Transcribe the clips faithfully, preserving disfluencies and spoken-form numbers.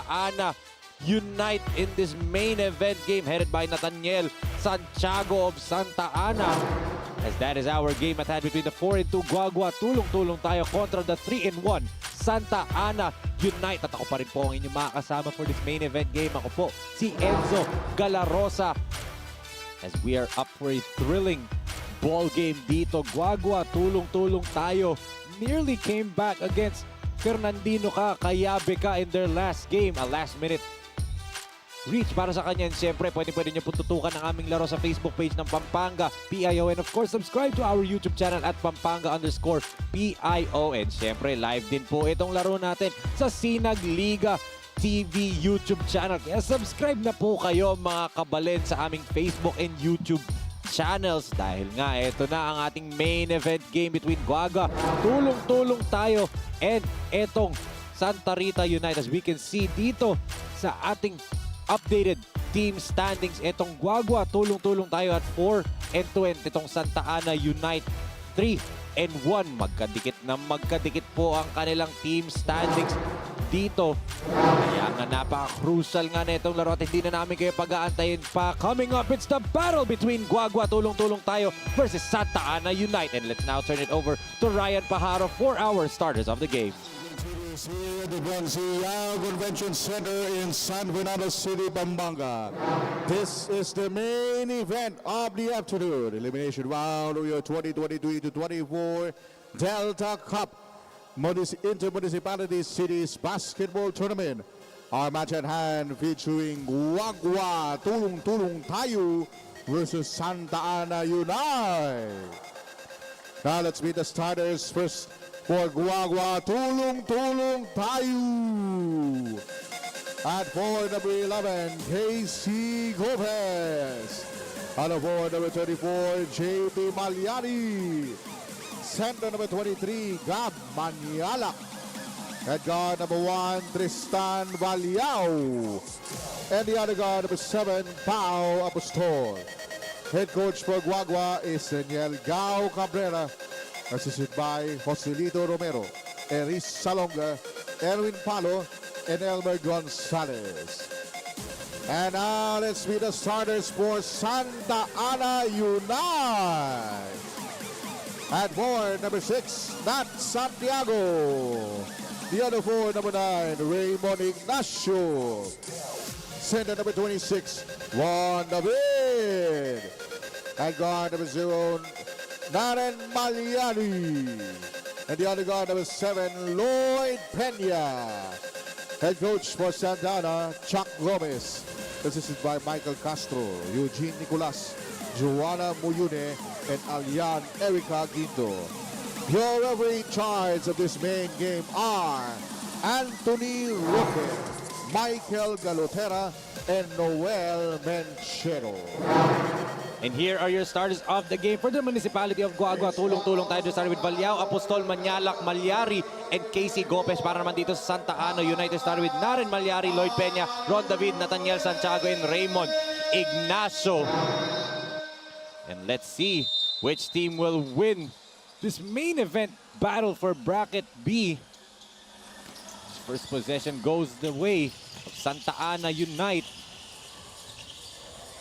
Ana Unite in this main event game headed by Nathaniel Santiago of Santa Ana. As that is our game at hand between the four and two Guagua Tulong-Tulong Tayo kontra the three and one Santa Ana Unite. At ako pa rin po ang inyong makakasama for this main event game. Ako po si Enzo Galarosa. As we are up for a thrilling ball game dito. Guagua Tulong-Tulong Tayo nearly came back against Fernandino Ka, Kayabe Ka in their last game. A last minute reach para sa kanya. And siyempre, pwede-pwede niyo pong tutukan ang aming laro sa Facebook page ng Pampanga P I O. And of course, subscribe to our YouTube channel at Pampanga underscore P I O. And siyempre, live din po itong laro natin sa Sinag Liga T V YouTube channel. Kaya subscribe na po kayo, mga kabalen, sa aming Facebook and YouTube channels. Dahil nga, eto na ang ating main event game between Guagua Tulong-Tulong Tayo and etong Santa Rita Unite. As we can see dito sa ating updated team standings, etong Guagua Tulong-Tulong Tayo at four and two, and itong Santa Ana Unite three and one. Magkadikit na magkadikit po ang kanilang team standings dito. Kaya nga, napaka-crucial nga na itong laro at hindi na namin kayo pag-aantayin pa. Coming up, it's the battle between Guagua Tulong-Tulong Tayo versus Santa Ana Unite. And let's now turn it over to Ryan Pajaro for our starters of the game. Here at the Gonzalo Convention Center in San Fernando City, Pampanga. This is the main event of the afternoon. Elimination round of your twenty twenty-three to twenty-four Delta Cup Munis-, Intermunicipality Cities Basketball Tournament. Our match at hand featuring Guagua Tulong-Tulong Tayo versus Santa Ana Unite. Now let's meet the starters. First for Guagua Tulong-Tulong Tayo. At forward number eleven, K C Gomez. At forward number thirty-four, J P Malyari. Center number twenty-three, Gab Manyalak. At guard number one, Tristan Valiao. And the other guard, number seven, Pau Apostol. Head coach for Guagua is Daniel Gao Cabrera, assisted by Joselito Romero, Eris Salonga, Erwin Palo, and Elmer Gonzalez. And now let's meet the starters for Santa Ana Unite. At forward, number six, Nat Santiago. The other forward, number nine, Raymond Ignacio. Center number twenty-six, Juan David. And guard number zero, Naren Malyari. And the other guard number seven, Lloyd Peña. Head coach for Santa Ana, Chuck Gomez. Assisted by Michael Castro, Eugene Nicolas, Joanna Muyune, and Alian Erica Guindo. Your referee in charge of this main game are Anthony Roque, Michael Galotera, and Noel Menchero. And here are your starters of the game for the Municipality of Guagua. Tulong-tulong tayo. They started with Valiao, Apostol, Manyalak, Malyari, and K C Gopez. Para naman dito sa Santa Ana United, started with Naren Malyari, Lloyd Peña, Ron David, Nathaniel Santiago, and Raymond Ignacio. And let's see which team will win this main event battle for Bracket B. First possession goes the way of Santa Ana Unite.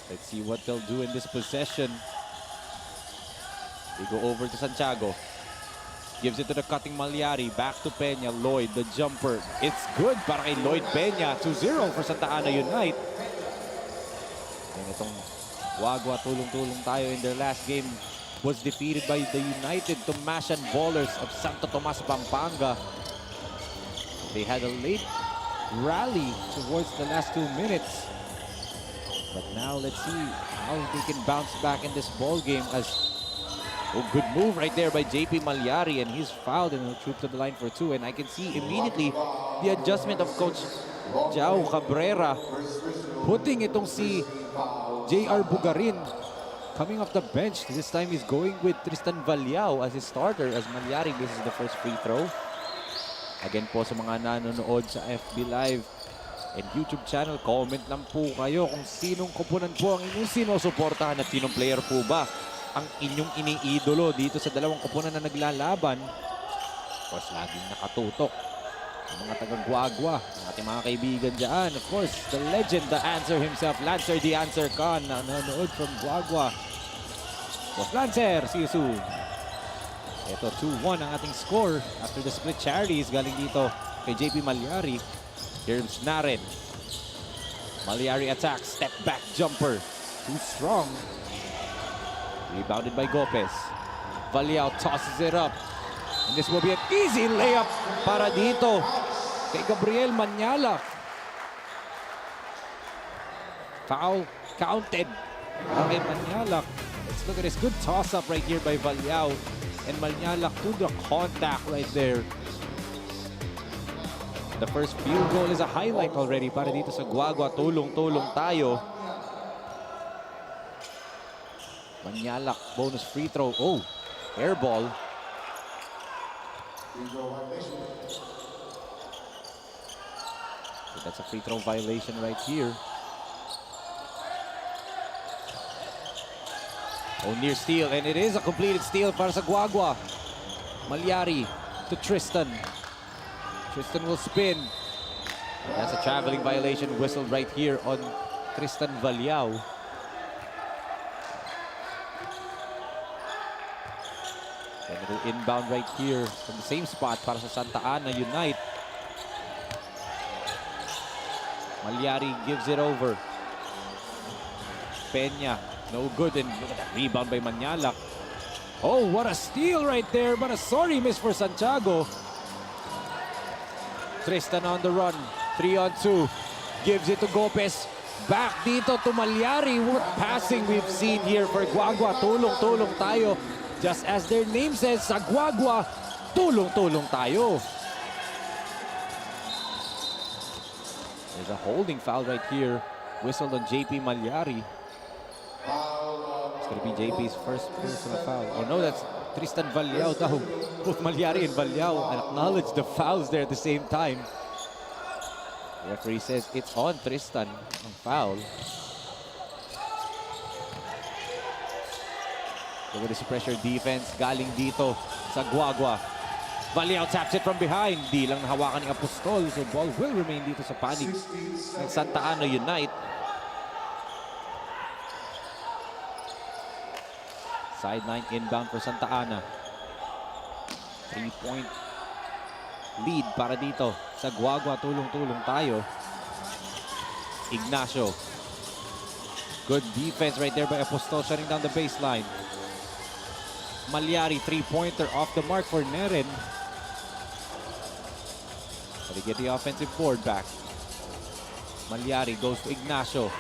Let's see what they'll do in this possession. They go over to Santiago. Gives it to the cutting Malyari. Back to Peña. Lloyd, the jumper. It's good para kay Lloyd Peña. Two zero for Santa Ana Unite. And itong Guagua, tulong-tulong tayo in their last game, was defeated by the United Tomasyan Ballers of Santo Tomas, Pampanga. They had a late rally towards the last two minutes. But now let's see how they can bounce back in this ball game as, oh, good move right there by J P Malyari, and he's fouled and he'll troop to the line for two. And I can see immediately the adjustment of Coach Jao Cabrera, putting itong si J R Bugarin coming off the bench. This time he's going with Tristan Valiao as his starter, as Malyari misses the first free throw. Again po, sa mga nanonood sa F B Live and YouTube channel, comment lang po kayo kung sinong koponan po ang inyong sinusuportahan at sinong player po ba ang inyong iniidolo dito sa dalawang koponan na naglalaban. Of course, laging nakatutok Mga taga Guagua, ating mga kaibigan dyan. Of course, the legend, the answer himself, Lancer the Answer Khan, na nanonood from Guagua. Boss Lancer, see you soon. Ito, two one ang ating score after the split charities galing dito kay J P Malyari. Here's Naren. Malyari attack, step back jumper. Too strong. Rebounded by Gopez. Valiao tosses it up. And this will be an easy layup para dito kay Gabriel Manyalak. Foul counted para kay Manyalak. Let's look at this good toss-up right here by Valiao. And Manyalak to the contact right there. The first field goal is a highlight already para dito sa Guagua. Tulong-tulong tayo. Manyalak, bonus free throw. Oh, air ball. So that's a free throw violation right here. Oh, near steal, and it is a completed steal para sa Guagua. Malyari to Tristan. Tristan will spin. That's a traveling violation whistled right here on Tristan Valiao. And it'll inbound right here from the same spot para sa Santa Ana Unite. Malyari gives it over. Peña, no good, and look at that rebound by Manyalak. Oh, what a steal right there, but a sorry miss for Santiago. Tristan on the run, three on two, gives it to Gopez. Back dito to Malyari. What passing we've seen here for Guagua. Tulong-tulong tayo. Just as their name says, sa Guagua, tulong-tulong tayo. There's a holding foul right here. Whistled on J P Malyari. It's gonna be J P's first personal foul. Oh no, that's Tristan Valiao daw. Both Malyari and Valiao acknowledge the fouls there at the same time. Referee says it's on Tristan ang foul. Look at this pressure defense galing dito sa Guagua. Valiao taps it from behind. Di lang nahawakan ni Apostol. So ball will remain dito sa panig ng Santa Ana Unite. Sideline inbound for Santa Ana. Three-point lead para dito sa Guagua. Tulong-tulong tayo. Ignacio. Good defense right there by Apostol, shutting down the baseline. Malyari, three-pointer off the mark for Neren. But they get the offensive board back. Malyari goes to Ignacio.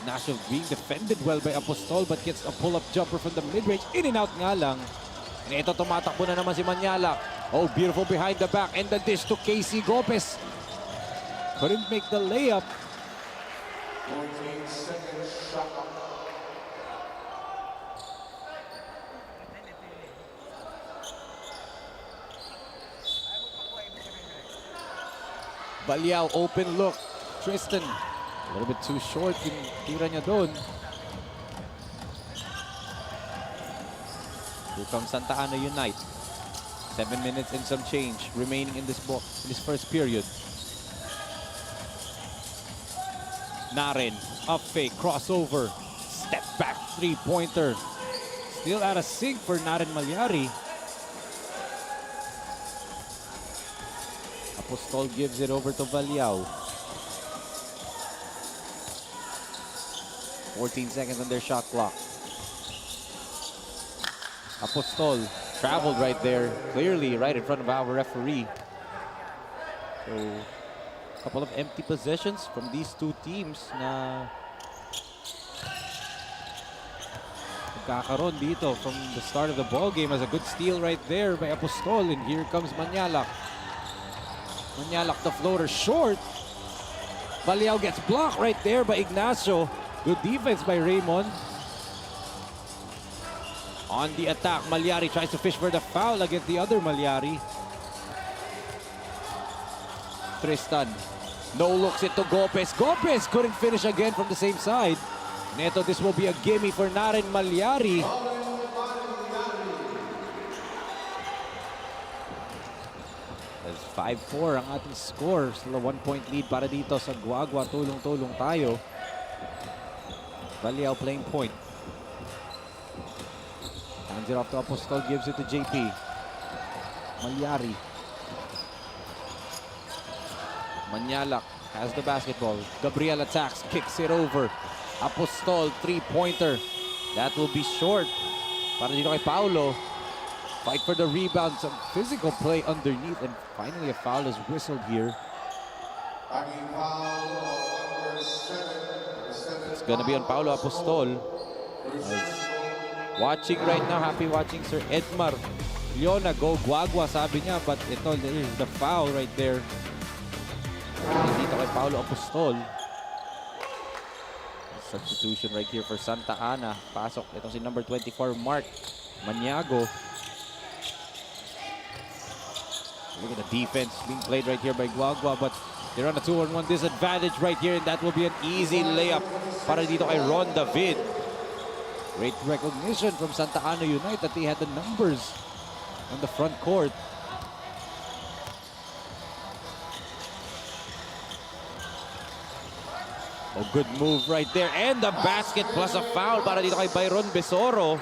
Ignacio being defended well by Apostol, but gets a pull-up jumper from the mid-range. In and out nga lang. And ito, tumatakbo na naman si Manyalak. Oh, beautiful behind the back. And the dish to K C Gopez. Couldn't make the layup. Valiao, open look. Tristan, a little bit too short yung tira niya doon. Here comes Santa Ana Unite. Seven minutes and some change remaining in this bo-, in this first period. Naren, up fake, crossover, step back three-pointer. Still out of sync for Naren Malyari. Apostol gives it over to Valiao. Fourteen seconds on their shot clock. Apostol traveled right there, clearly right in front of our referee. So, a couple of empty possessions from these two teams na nagkakaroon dito from the start of the ball game. As a good steal right there by Apostol, and here comes Manyalak. Manyalak, the floater, short. Valiao gets blocked right there by Ignacio. Good defense by Raymond. On the attack, Malyari tries to fish for the foul against the other Malyari. Tristan. No looks it to Gopez. Gopez couldn't finish again from the same side. Neto, this will be a gimme for Naren Malyari. As Five four ang ating score. Still a one-point lead para dito sa Guagua. Tulong-tulong tayo. Valiao playing point. Hands it off to Apostol, gives it to J P. Malyari. Manyalak has the basketball. Gabriel attacks, kicks it over. Apostol, three-pointer. That will be short. Para dito kay Paulo. Fight for the rebound. Some physical play underneath, and finally a foul is whistled here. It's gonna be on Paulo Apostol. As watching right now, happy watching Sir Edmar Leona, "Go Guagua," sabi niya, but ito, there is the foul right there. Dito kay Paulo Apostol. Substitution right here for Santa Ana. Pasok itong si number twenty-four, Mark Maniago. Look at the defense being played right here by Guagua, but they're on a two-on-one disadvantage right here, and that will be an easy layup para dito kay Ron David. Great recognition from Santa Ana Unite that they had the numbers on the front court. A good move right there. And the basket plus a foul para dito kay Byron Besoro.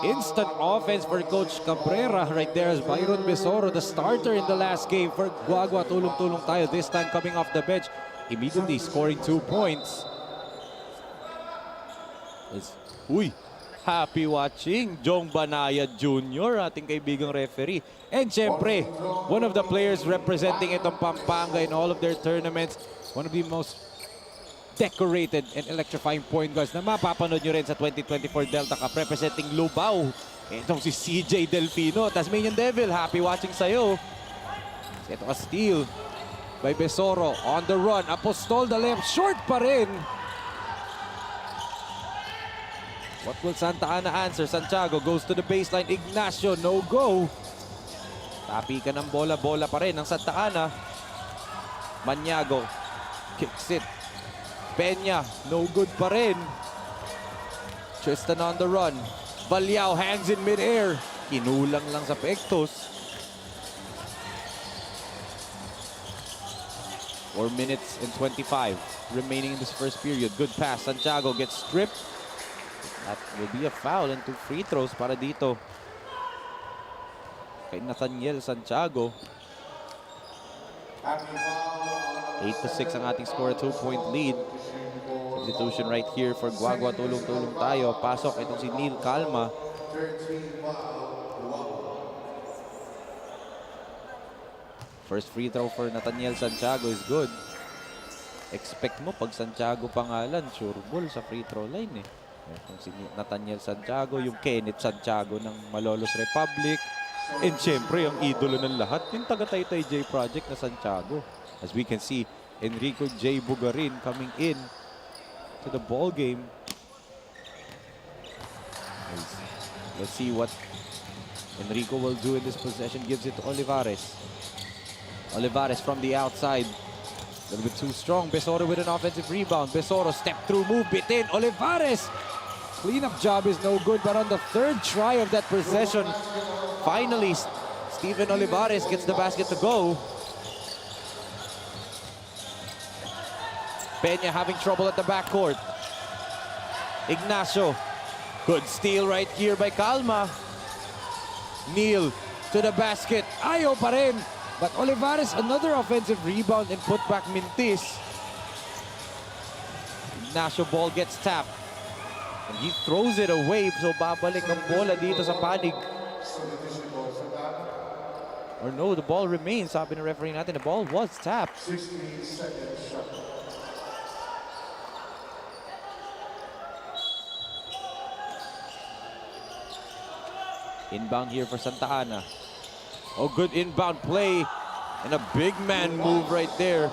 Instant offense for Coach Cabrera right there as Byron Besoro, the starter in the last game for Guagua. Tulong-tulong tayo, this time coming off the bench, immediately scoring two points. It's, uy, happy watching, Jong Banaya Junior, ating kaibigang referee. And syempre, one of the players representing itong Pampanga in all of their tournaments, one of the most decorated and electrifying point guards na mapapanood nyo rin sa twenty twenty-four Delta Cup, representing Lubao. Itong si C J Delfino, Tasmanian Devil, happy watching sa'yo. Ito a steal by Besoro, on the run, Apostol, the layup, short pa rin. What will Santa Ana answer? Santiago goes to the baseline, Ignacio, no go. Tapikan ng bola, bola pa rin ang Santa Ana. Maniago kicks it. Peña, no good pa rin. Tristan on the run. Valiao hangs in midair. Kinulang lang sa pektos. Four minutes and twenty-five remaining in this first period. Good pass. Santiago gets stripped. That will be a foul and two free throws para dito kay Nathaniel Santiago. Eight to six ang ating score, a two-point lead. Substitution right here for Guagua. Tulong-tulong tayo. Pasok itong si Neil Calma. First free throw for Nathaniel Santiago is good. Expect mo pag Santiago pangalan, sure ball sa free throw line eh. Itong si Nathaniel Santiago, yung Kenneth Santiago ng Malolos Republic. And syempre, ang idolo ng lahat, yung taga Taytay J Project na Santiago. As we can see, Enrico J Bugarin coming in to the ball game. Let's see what Enrico will do in this possession. Gives it to Olivares. Olivares from the outside. A little bit too strong. Besoro with an offensive rebound. Besoro step through move. Bitin. Olivares. Cleanup job is no good. But on the third try of that possession, finally, S-, Steven Olivares gets the basket to go. Peña having trouble at the backcourt. Ignacio. Good steal right here by Calma. Neal to the basket. Ayaw pa rin. But Olivares, another offensive rebound and put back mintis. Ignacio, ball gets tapped. And he throws it away. So babalik ang bola dito sa panig. Or no, the ball remains. Sabi ng referee natin, the ball was tapped. Inbound here for Santa Ana. Oh, good inbound play. And a big man move right there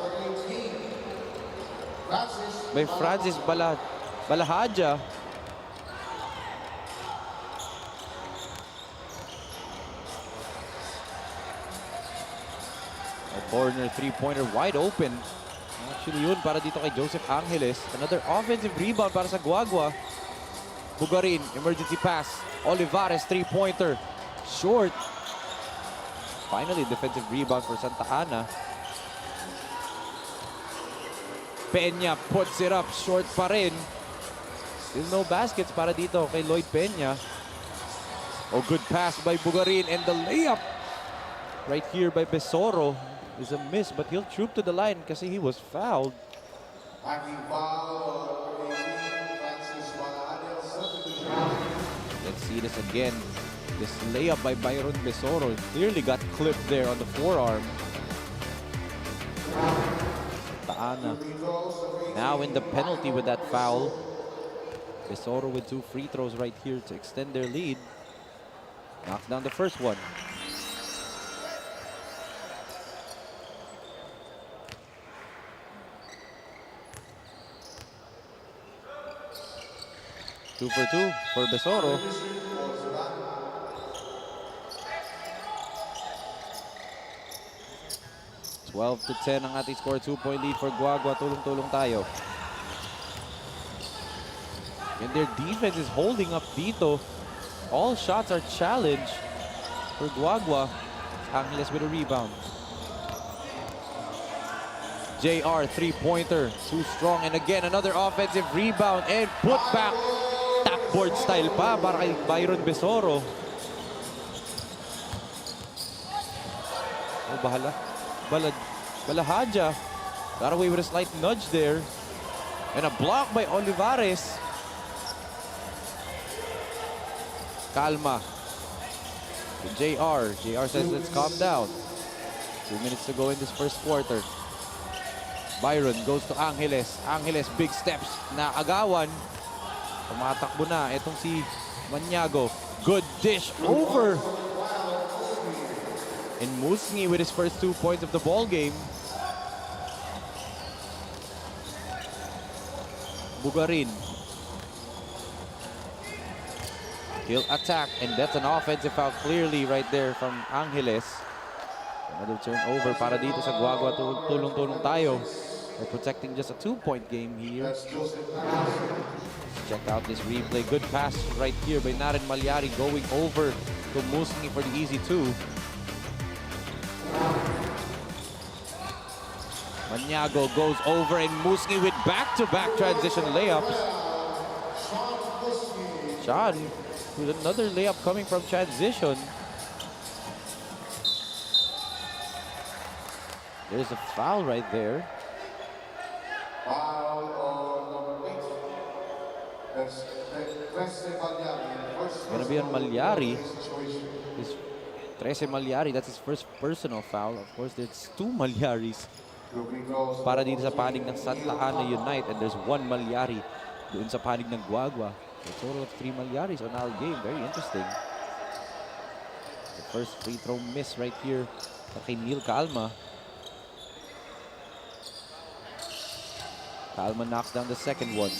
by Francis Bala-, Balahaja. A corner three-pointer wide open. Actually, yun para dito kay Joseph Angeles. Another offensive rebound para sa Guagua. Bugarin, emergency pass. Olivares, three-pointer. Short. Finally, defensive rebound for Santa Ana. Peña puts it up, short pa rin. Still no baskets para dito kay Lloyd Peña. Oh, good pass by Bugarin, and the layup right here by Besoro is a miss, but he'll troop to the line kasi he was fouled. Let's see this again. This layup by Byron Besoro clearly got clipped there on the forearm. Santa Ana now in the penalty with that foul. Besoro with two free throws right here to extend their lead. Knocks down the first one. Two for two for Besoro. Twelve to ten ang ating score. Two-point lead for Guagua. Tulong-tulong tayo. And their defense is holding up dito. All shots are challenged for Guagua. Angeles with a rebound. J R three-pointer. Too strong. And again, another offensive rebound. And put back. Tapboard style pa para kay Byron Besoro. Oh, bahala. Bala, Balahaja. Got away with a slight nudge there. And a block by Olivares. Calma. To J R. J R says, "Let's calm down." Two minutes to go in this first quarter. Byron goes to Angeles. Angeles, big steps. Naagawan. Tumatakbo na. Itong si Maniago. Good dish over. And Musngi with his first two points of the ball game. Bugarin. He'll attack, and that's an offensive foul clearly right there from Angeles. Another turnover para dito sa Guagua. Tu-, tulong-tulong tayo. They're protecting just a two-point game here. Check out this replay. Good pass right here by Naren Malyari, going over to Musngi for the easy two. Maniago goes over, and Musngi with back-to-back transition layups. Sean with another layup coming from transition. There's a foul right there. Foul on number eight. That's Trece Malyari. First Gonna be on personal Malyari. Situation. Is Trece Malyari. That's his first personal foul. Of course, there's two Malyaris para dito sa panig ng Santa Ana Unite, and there's one Malyari doon sa panig ng Guagua. So, total of three Malyaris on our game. Very interesting. The first free throw miss right here para kay Neil Calma. Calma knocks down the second one.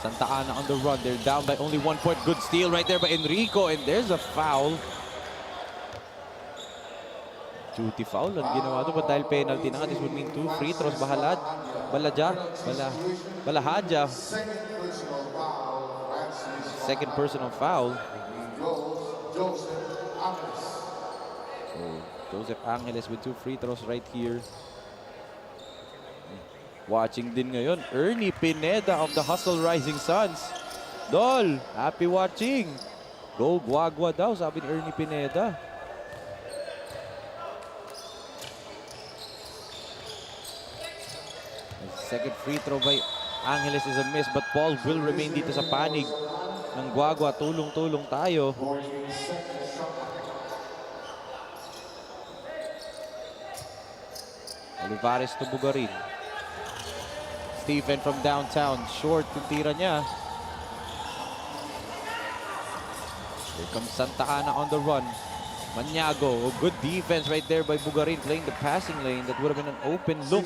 Santa Ana on the run. They're down by only one point. Good steal right there by Enrico. And there's a foul. Duty foul ang ginawa doon. But dahil penalty na nga, this would mean two free throws. Bahala, Balaja, Bala, Balahaja. Second personal foul. Oh, Joseph Angeles with two free throws right here. Watching din ngayon, Ernie Pineda of the Hustle Rising Suns. Dol, happy watching. Go Guagua daw, sabi ni Ernie Pineda. Second free throw by Angeles is a miss, but Paul will remain dito sa panig ng Guagua. Tulong-tulong tayo. Olivares to Bugarin. Stephen from downtown. Short yung tira niya. Here comes Santa Ana on the run. Maniago. Oh, good defense right there by Bugarin, playing the passing lane. That would have been an open look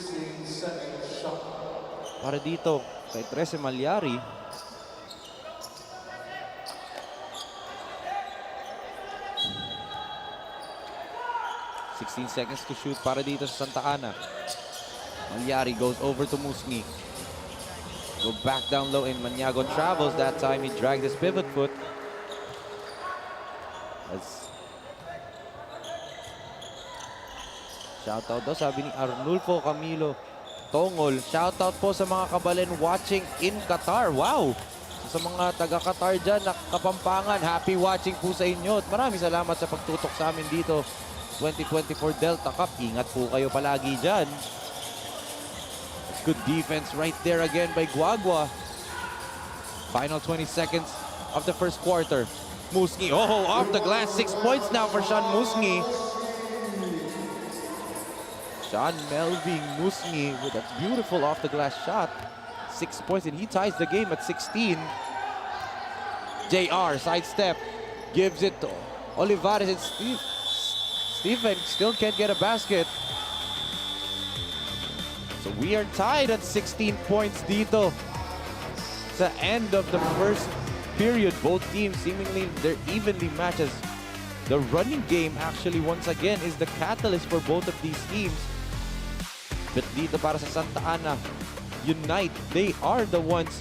para dito kay Trece Malyari. Sixteen seconds to shoot para dito sa Santa Ana. Malyari goes over to Musngi. Go back down low in Maniago Travels. That time he dragged his pivot foot. As shoutout daw, sabi ni Arnulfo Camilo Tongol. Shoutout po sa mga kabalen watching in Qatar. Wow! Sa mga taga Qatar dyan na Kapampangan, happy watching po sa inyo. At maraming salamat sa pagtutok sa amin dito. Twenty twenty-four Delta Cup. Ingat po kayo palagi dyan. Good defense right there again by Guagua. Final twenty seconds of the first quarter. Musngi, oh, off the glass. Six points now for Sean Musngi. Sean Melvin Musngi with a beautiful off the glass shot. Six points, and he ties the game at sixteen. J R sidestep, gives it to Olivares, and Steve, Stephen still can't get a basket. So we are tied at sixteen points dito sa end of the first period. Both teams seemingly, they're evenly matched, as the running game actually once again is the catalyst for both of these teams. But dito para sa Santa Ana Unite, they are the ones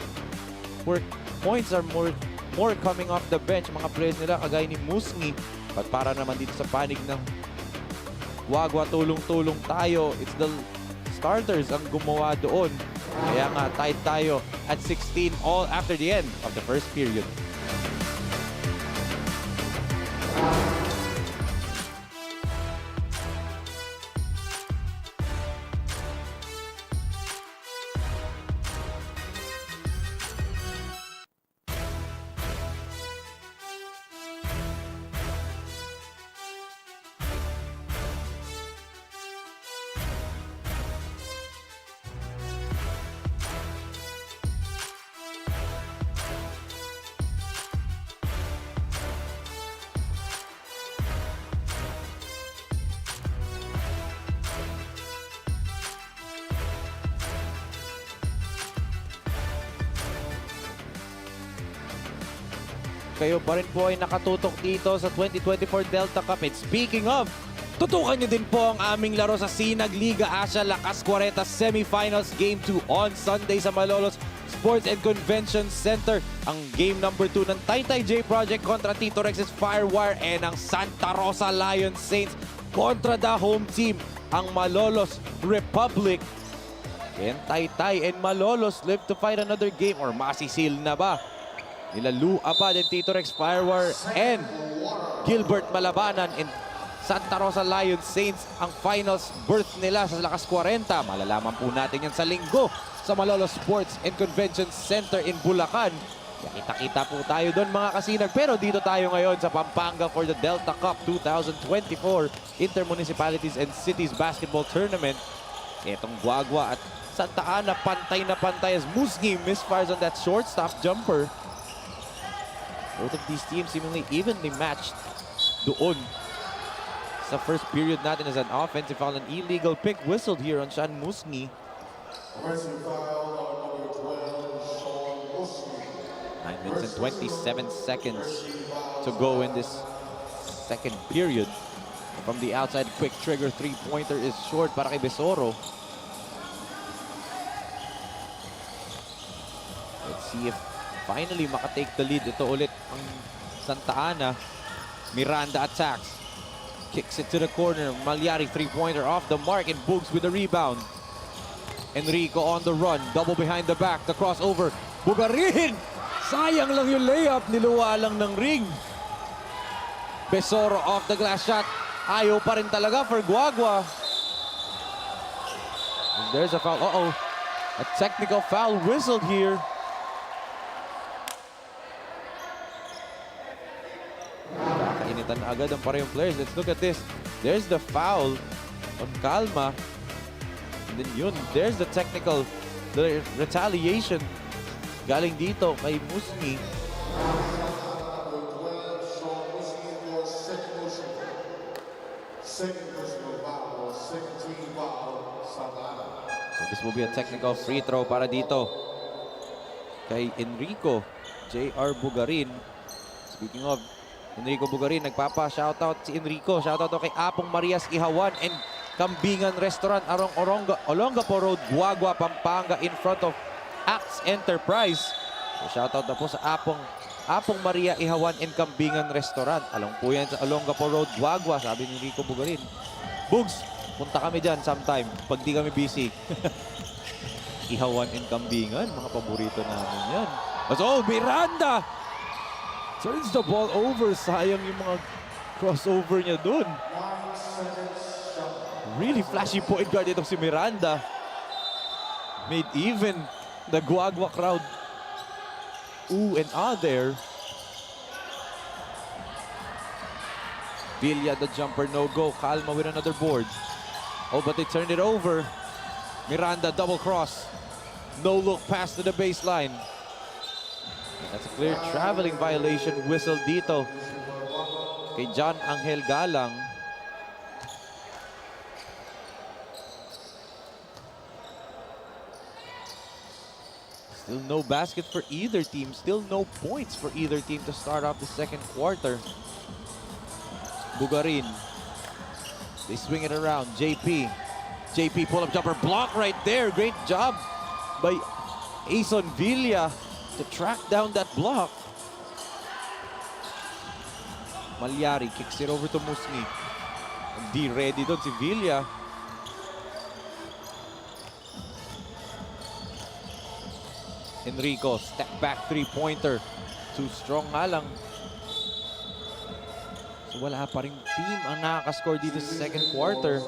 where points are more, more coming off the bench. Mga players nila kagaya ni Musngi. At para naman dito sa panig ng Guagua, tulong-tulong tayo. It's the starters ang gumawa doon. Kaya nga, tied tayo at sixteen all after the end of the first period. Kayo pa rin po ay nakatutok dito sa twenty twenty-four Delta Cup. And speaking of, tutukan nyo din po ang aming laro sa Sinag Liga Asia Lakas Kwarenta Semifinals Game two on Sunday sa Malolos Sports and Convention Center. Ang game number two ng Taytay J Project kontra Tito Rex's Firewire, and ang Santa Rosa Lion Saints kontra the home team, ang Malolos Republic. Can Taytay and Malolos live to fight another game, or masisil na ba nila Lou Abad and Tito Rex Firewire and Gilbert Malabanan and Santa Rosa Lion Saints ang finals berth nila sa Lakas Kwarenta? Malalaman po natin yan sa Linggo sa Malolos Sports and Convention Center in Bulacan. Kita-kita po tayo doon, mga kasinag. Pero dito tayo ngayon sa Pampanga for the Delta Cup two thousand twenty-four Intermunicipalities and Cities Basketball Tournament. Itong Guagua at Santa Ana, pantay na pantay as Musngi misfires on that shortstop jumper. Both of these teams seemingly evenly matched doon sa first period natin, as an offensive foul, an illegal pick whistled here on Sean Musngi. Nine minutes and twenty-seven seconds to go in this second period. From the outside, quick trigger three-pointer is short para kay Besoro. Let's see if finally makatake the lead ito ulit ang Santa Ana. Miranda attacks. Kicks it to the corner. Malyari, three-pointer off the mark, and Bugs with the rebound. Enrico on the run. Double behind the back. The crossover. Bugarin! Sayang lang yung layup. Niluwa lang ng ring. Besoro off the glass shot. Ayaw pa rin talaga for Guagua. And there's a foul. Uh-oh. A technical foul whistled here. Kainitan na agad ang parehong players. Let's look at this. There's the foul on Calma. And then yun, there's the technical, the retaliation galing dito kay Musngi. Second personal foul, second team foul, Santa Ana. So this will be a technical free throw para dito kay Enrico J R Bugarin. Speaking of Enrico Bugarin, nagpapa-shoutout si Enrico. Shoutout to kay Apong Marias Ihawan and Kambingan Restaurant, arong Oronga, Olongapo Road, Guagua, Pampanga, in front of Axe Enterprise. So, shoutout na po sa Apong, Apong Maria Ihawan and Kambingan Restaurant. Along po yan sa Olongapo Road, Guagua, sabi ni Rico Bugarin. Bugs, punta kami dyan sometime pag di kami busy. Ihawan and Kambingan, mga paborito namin yan. Mas, oh, Miranda! Turns the ball over. Sayang yung mga crossover niya dun. Really flashy point guard itong si Miranda. Made even the Guagua crowd ooh and ah there. Villa, the jumper, no go. Calma with another board. Oh, but they turned it over. Miranda, double cross. No look pass to the baseline. And that's a clear traveling violation whistle dito kay John Angel Galang. Still no basket for either team. Still no points for either team to start off the second quarter. Bugarin. They swing it around. J P. J P pull-up jumper. Block right there. Great job by Ason Villa to track down that block. Malyari kicks it over to Musni. Hindi ready dun si Villa. Enrico, step back three-pointer. Too strong nga lang. So, wala pa ring team ang nakaka-score dito sa second quarter.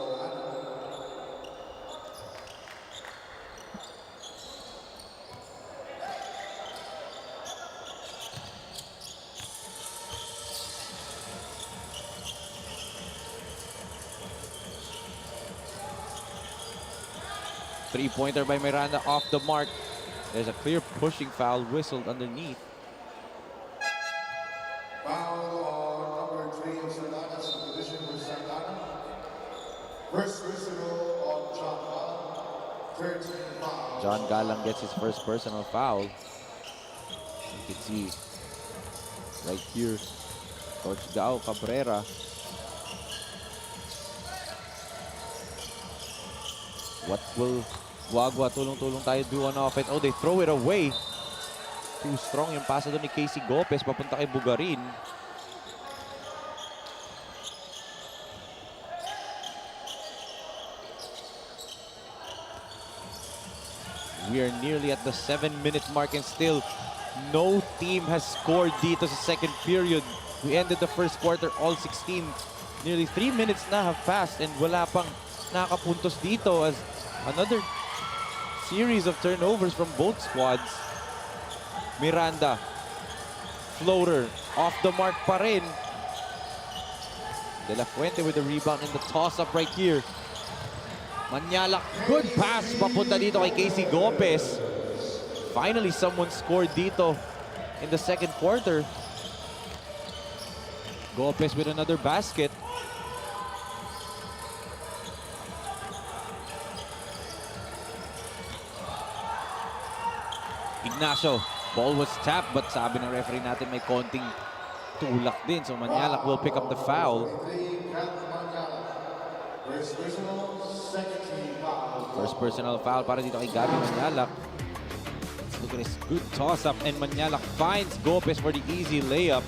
Three-pointer by Miranda off the mark. There's a clear pushing foul whistled underneath. Foul on number three of Santa Ana, substitution for Santa Ana. First personal on John Galang. Thirteen fouls. John Galang gets his first personal foul. You can see right here, Coach Gao Cabrera. What will Guagua, Tulong-Tulong Tayo do on offense? Oh, they throw it away. Too strong yung pasa doon ni Casey Gopez papunta kay Bugarin. We are nearly at the seven-minute mark and still no team has scored dito sa second period. We ended the first quarter, all sixteen. Nearly three minutes na have passed and wala pang nakapuntos dito as another series of turnovers from both squads. Miranda, floater, off the mark pa rin. De La Fuente with the rebound and the toss-up right here. Mañalac, good pass papunta dito kay Casey Gopez. Finally, someone scored dito in the second quarter. Gopez with another basket. Ignacio, ball was tapped, but sabi ng referee natin may konting tulak din. So Mañalac will pick up the foul. First personal foul para dito kay Gabby Mañalac. Let's look at this good toss-up, and Mañalac finds Gopez for the easy layup.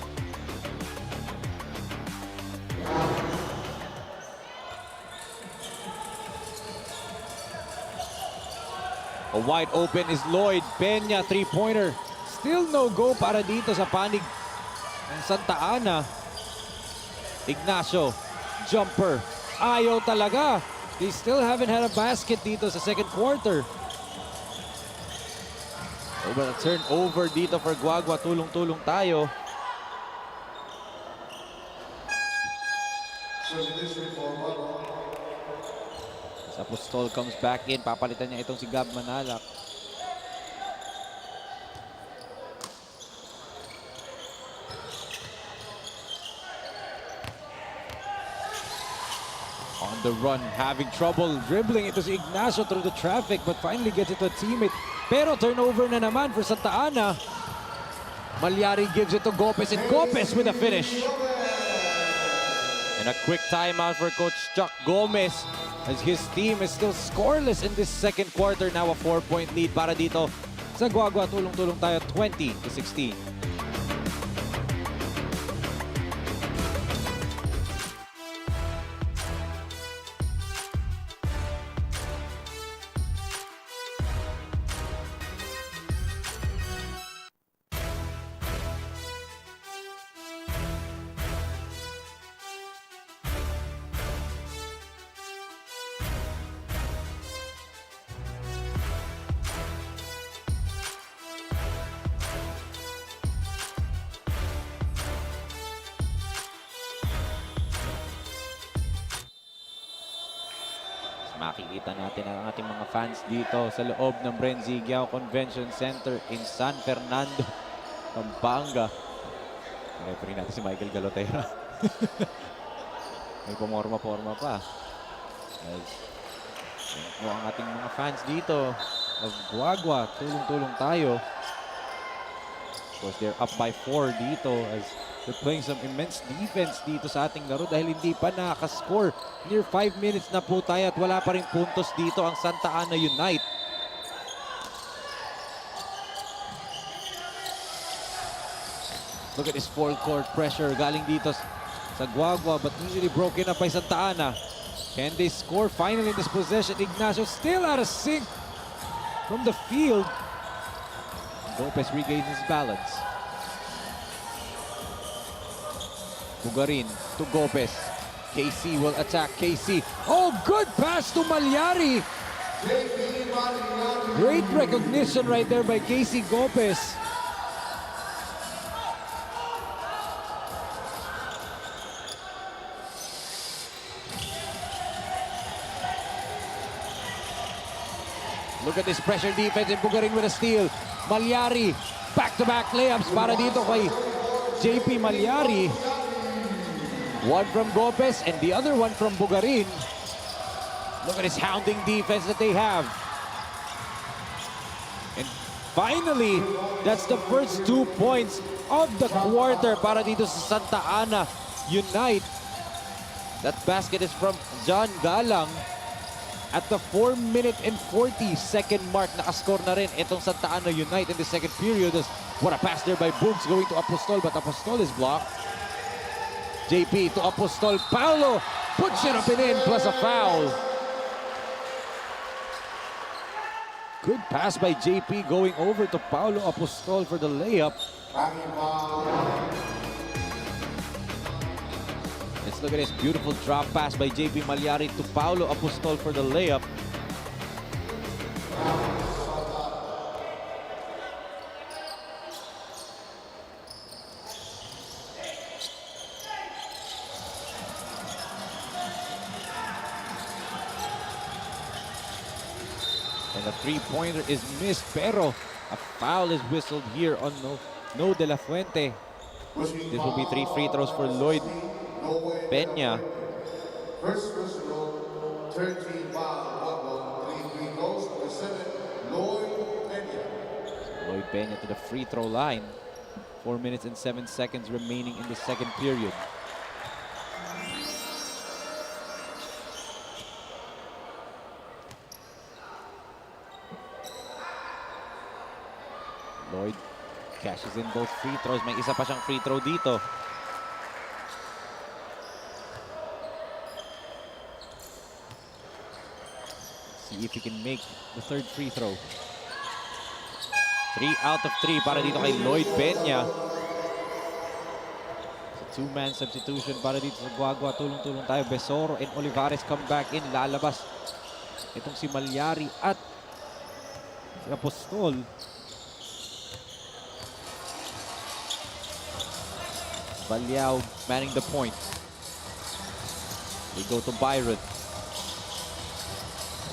A wide open is Lloyd Peña, three-pointer. Still no go para dito sa panig ng Santa Ana. Ignacio, jumper. Ayaw talaga. They still haven't had a basket dito sa second quarter. Oh, but a turnover dito for Guagua. Tulong-tulong tayo. Tapos Tol comes back in. Papalitan niya itong si Gab Mañalac. On the run, having trouble dribbling. Ito si Ignacio through the traffic, but finally gets it to a teammate. Pero turnover na naman for Santa Ana. Malyari gives it to Gopez, and Gopez with a finish. And a quick timeout for Coach Chuck Gomez as his team is still scoreless in this second quarter. Now a four-point lead para dito Sa Guagua, tulong-tulong tayo, twenty to sixteen. Makikita natin ang ating mga fans dito sa loob ng Bren Zigiao Convention Center in San Fernando, Pampanga. Ang referee natin si Michael Galotera. May pamorma-porma pa. As, yan po ang ating mga fans dito of Guagua. Tulong-tulong tayo. Of course, they're up by four dito as they're playing some immense defense dito sa ating laro dahil hindi pa nakaka-score. Near five minutes na po tayo at wala pa ring puntos dito ang Santa Ana Unite. Look at this full court pressure galing dito s-, sa Guagua, but easily broken up by Santa Ana. Can they score finally in this possession? Ignacio still out of sync from the field. Gopez regains his balance. Bugarin to Gopez. K C will attack K C. Oh, good pass to Malyari. Great recognition right there by K C Gopez. Look at this pressure defense and Bugarin with a steal. Malyari, back-to-back layups para dito kay J P Malyari. One from Gopez and the other one from Bugarin. Look at this hounding defense that they have. And finally, that's the first two points of the quarter para dito sa Santa Ana Unite. That basket is from John Galang. At the four minute and forty second mark, nakascore na rin itong Santa Ana Unite in the second period. As, what a pass there by Bugs going to Apostol, but Apostol is blocked. J P to Apostol. Paulo puts it up and in, plus a foul. Good pass by J P going over to Paulo Apostol for the layup. Let's look at this beautiful drop pass by J P Malyari to Paulo Apostol for the layup. And a three-pointer is missed, pero a foul is whistled here on No, No De La Fuente. This will be three free throws for Lloyd Peña. First personal, thirteen foul, Guagua, three free throws, number seven, Lloyd Peña. Lloyd Peña to the free throw line. Four minutes and seven seconds remaining in the second period. Lloyd cashes in both free throws. May isa pa siyang free throw dito. See if he can make the third free throw. Three out of three para dito kay Lloyd Peña. Sa two-man substitution para dito sa Guagua, tulong-tulong tayo. Besoro and Olivares come back in. Lalabas itong si Malyari at si Apostol. Valiao manning the point. They go to Byron.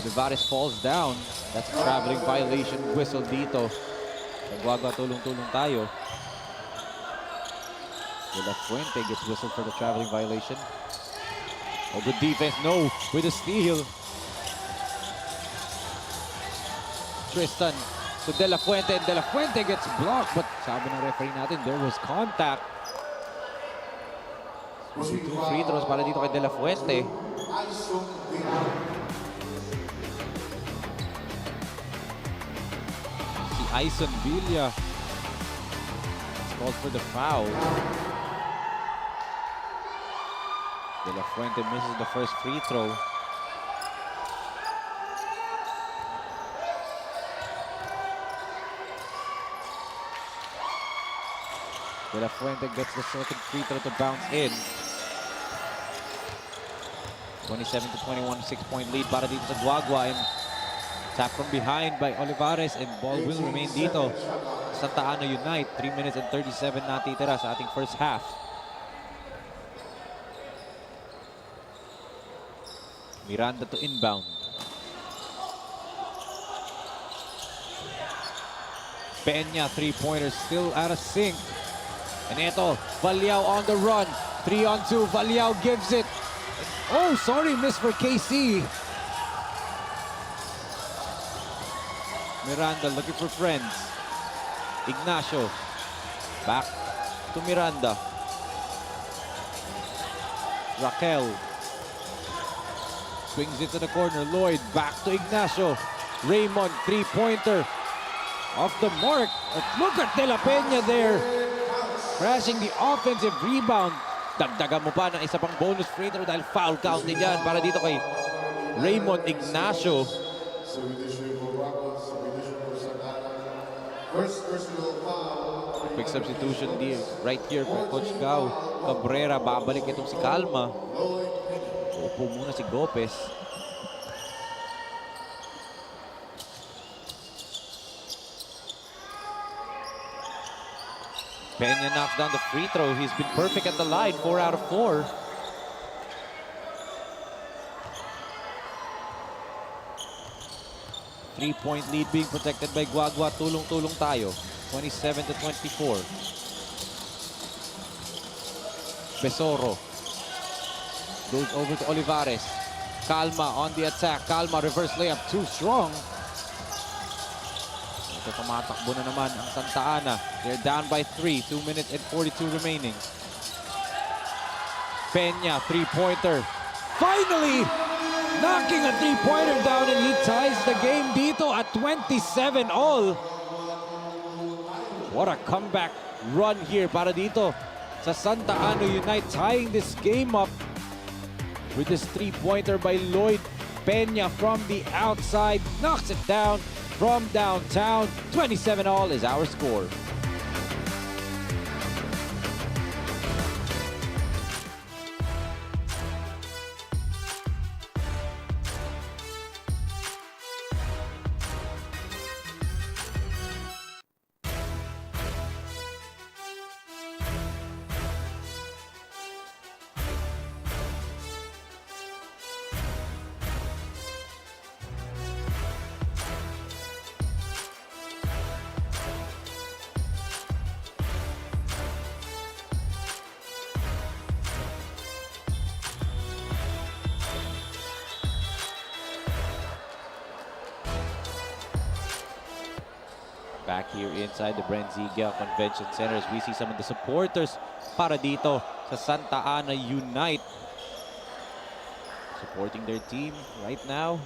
Olivares falls down. That's a traveling violation whistle dito. Sa Guagua, tulong-tulong tayo. De La Fuente gets whistled for the traveling violation. Oh, good defense. No, with a steal. Tristan to De La Fuente, and De La Fuente gets blocked, but sabi ng referee natin, there was contact. Two free throws para dito kay De La Fuente. Si Ison Villa. It's called for the foul. De La Fuente misses the first free throw. De La Fuente gets the second free throw to bounce in. Twenty-seven to twenty-one, six-point lead para dito sa Guagua, and tap from behind by Olivares, and ball will remain dito. Santa Ana Unite, three minutes and thirty-seven natitira sa ating first half. Miranda to inbound. Peña, three-pointer, still out of sync. And eto, Valiao on the run. Three on two, Valiao gives it. Oh, sorry, miss for K C. Miranda looking for friends. Ignacio. Back to Miranda. Raquel. Swings it to the corner. Lloyd, back to Ignacio. Raymond, three-pointer. Off the mark. But look at De La Peña there. Crashing the offensive rebound. Dagdagan mo pa ng isa pang bonus free throw dahil foul count din yan para dito kay Raymond Ignacio. Quick substitution di right here for Coach Gao Cabrera. Babalik itong si Calma. Upo muna si Gopez. Peña knocks down the free throw. He's been perfect at the line, four out of four. Three-point lead being protected by Guagua. Tulong-tulong tayo. Twenty-seven to twenty-four. Besoro. Goes over to Olivares. Calma on the attack. Calma, reverse layup. Too strong. Ito, tumatakbo na naman ang Santa Ana. They're down by three. Two minutes and forty-two remaining. Peña, three-pointer. Finally, knocking a three-pointer down, and he ties the game dito at twenty-seven all. What a comeback run here para dito sa Santa Ana Unite, tying this game up with this three-pointer by Lloyd Peña from the outside. Knocks it down from downtown. Twenty-seven all is our score. Back here inside the Brent Ziguia Convention Center as we see some of the supporters para dito sa Santa Ana Unite supporting their team right now.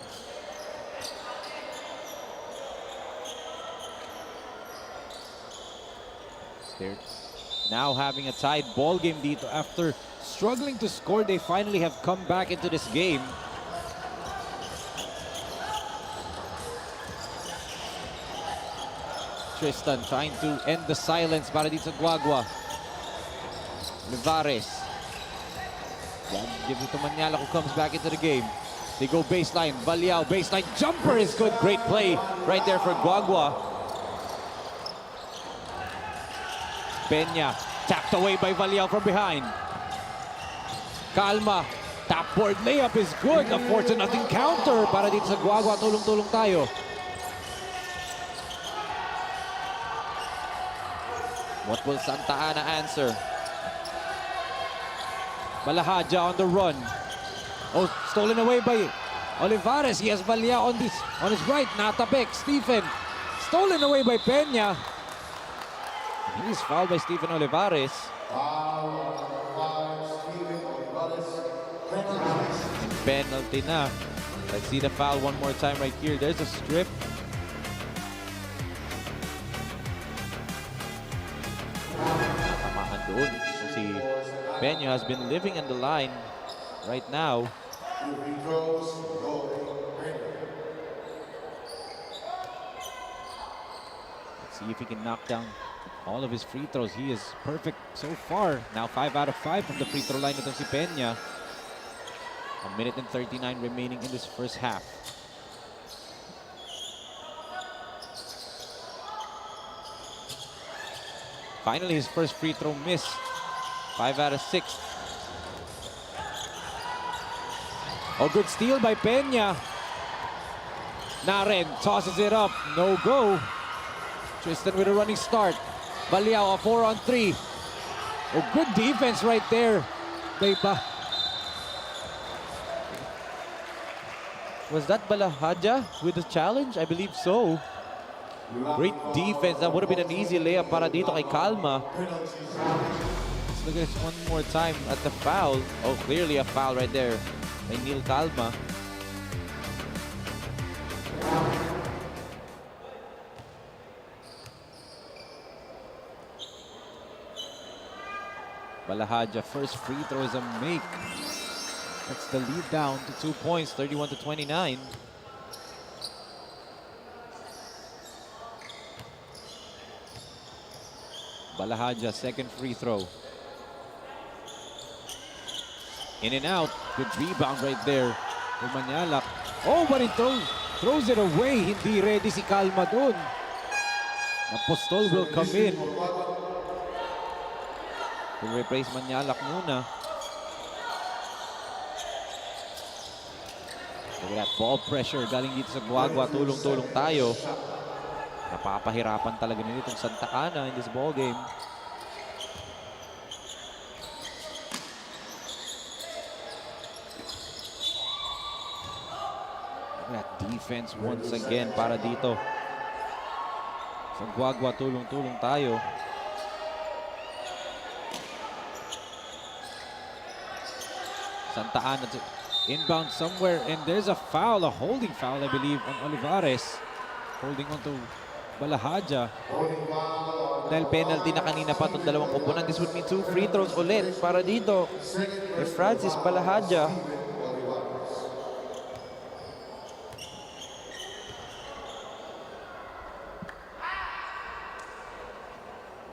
They're now having a tied ball game dito after struggling to score. They finally have come back into this game. Tristan trying to end the silence para dito sa Guagua. Olivares. Gives it to Maniala, who comes back into the game. They go baseline. Valiao, baseline jumper is good. Great play right there for Guagua. Peña, tapped away by Valiao from behind. Calma, tap board layup is good. A four to nothing counter para dito sa Guagua. Tulong-tulong tayo. What will Santa Ana answer? Balahaja on the run. Oh, stolen away by Olivares. He has Valiao on this, on his right. Natapik. Stephen. Stolen away by Peña. He's fouled by Stephen Olivares. Penalty na. Let's see the foul one more time right here. There's a strip. Si Peña has been living in the line right now. Let's see if he can knock down all of his free throws. He is perfect so far. Now five out of five from the free throw line itong si Peña. A minute and thirty-nine remaining in this first half. Finally, his first free throw miss. Five out of six. Oh, good steal by Peña. Naren tosses it up. No go. Tristan with a running start. Valiao, a four on three. Oh, good defense right there. They ba- Was that Balahaja with the challenge? I believe so. Great defense. That would have been an easy layup para dito kay Calma. Let's look at this one more time at the foul. Oh, clearly a foul right there by Neil Calma. Balahaja, first free throw is a make. Cuts the lead down to two points, thirty-one to twenty-nine. Balahaja, second free throw. In and out. Good rebound right there for Mañalac. Oh, but he throw-, throws it away. Hindi ready si Calma dun. Apostol will come in. Will replace Mañalac muna. Look at that ball pressure galing dito sa Guagua. Tulong-tulong tayo. Napapahirapan talaga nila itong Santa Ana in this ball game. Look at that defense once again para dito sa Guagua. Tulong-tulong tayo. Santa Ana to inbound somewhere, and there's a foul, a holding foul, I believe, on Olivares. Holding on to Balahaja. Dahil penalty na kanina pa itong dalawang koponan, this would mean two free throws ulit para dito kay Francis Balahaja.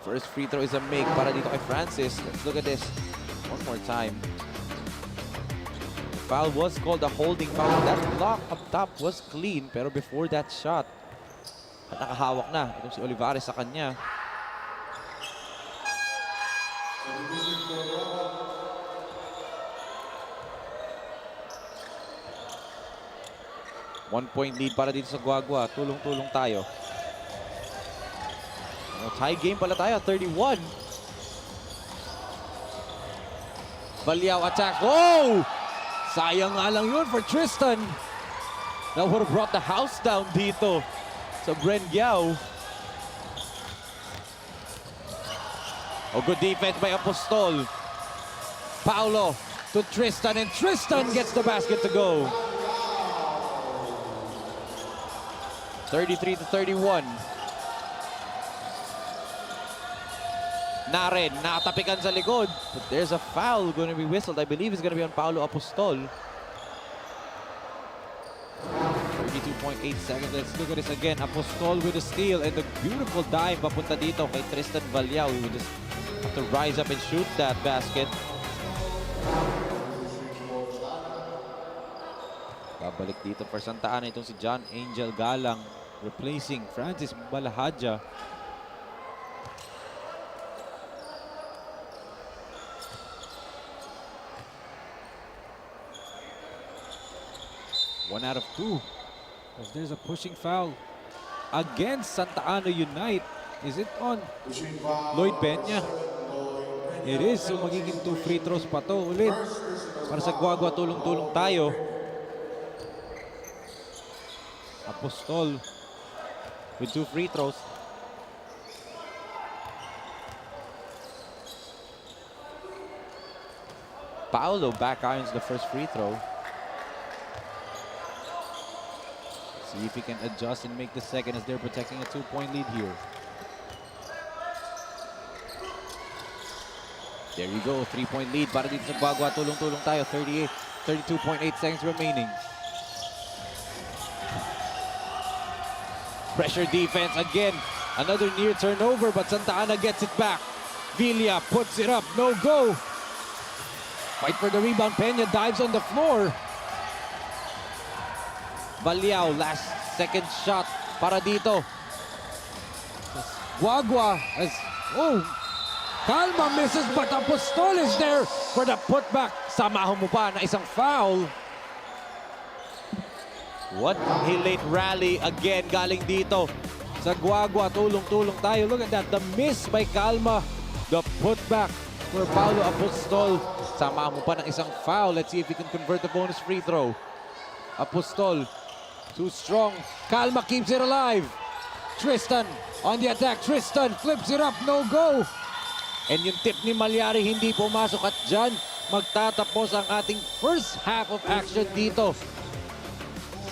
First free throw is a make para dito kay Francis. Let's look at this one more time. Foul was called, a holding foul. That block up top was clean, pero before that shot, at nakahawak na itong si Olivares sa kanya. One point lead para dito sa Guagua. Tulong-tulong tayo. Oh, tie game pala tayo, thirty-one. Valiao attack. Oh! Sayang nga lang yun for Tristan. That would have brought the house down dito sa Bren Giao. Oh, good defense by Apostol. Paulo to Tristan, and Tristan gets the basket to go. Thirty-three to thirty-one. Naren, natapikan sa likod. But there's a foul gonna be whistled. I believe it's gonna be on Paulo Apostol. Thirty-two point eight seconds. Let's look at this again. Apostol with a steal and a beautiful dive papunta dito kay Tristan Valiao. He would just have to rise up and shoot that basket. Babalik dito for Santa Ana itong si John Angel Galang, replacing Francis Balahaja. One out of two. As there's a pushing foul against Santa Ana Unite. Is it on Lloyd Peña? It is. So, magiging two free throws pa to ulit para sa Guagua. Tulong-tulong tayo. Apostol with two free throws. Paulo back irons the first free throw. See if he can adjust and make the second as they're protecting a two-point lead here. There you go, three-point lead para dito sa Guagua. Tulong-tulong tayo, thirty-eight, thirty-two point eight seconds remaining. Pressure defense again. Another near turnover, but Santa Ana gets it back. Villa puts it up, no go. Fight for the rebound, Peña dives on the floor. Valiao, last second shot para dito. Guagua as, oh, Calma misses, but Apostol is there for the putback. Samahan mo pa ng isang foul. What a late rally again galing dito sa Guagua. Tulong-tulong tayo. Look at that. The miss by Calma. The putback for Paulo Apostol. Samahan mo pa ng isang foul. Let's see if he can convert the bonus free throw. Apostol, too strong. Calma keeps it alive. Tristan on the attack. Tristan flips it up. No go. And yung tip ni Malyari hindi pumasok at dyan magtatapos ang ating first half of action dito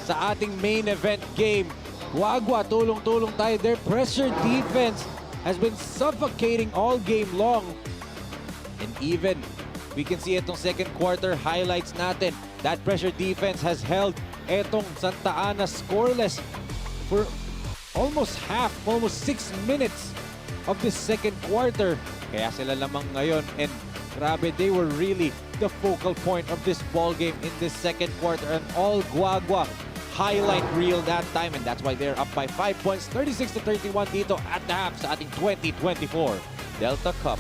sa ating main event game. Guagua, tulong-tulong tayo. Their pressure defense has been suffocating all game long. And even, we can see itong second quarter highlights natin. That pressure defense has held etong Santa Ana scoreless for almost half, almost six minutes of this second quarter. Kaya sila lamang ngayon, and grabe, they were really the focal point of this ball game in this second quarter, and all Guagua highlight reel that time, and that's why they're up by five points, thirty-six to thirty-one dito at the half sa ating twenty twenty-four Delta Cup.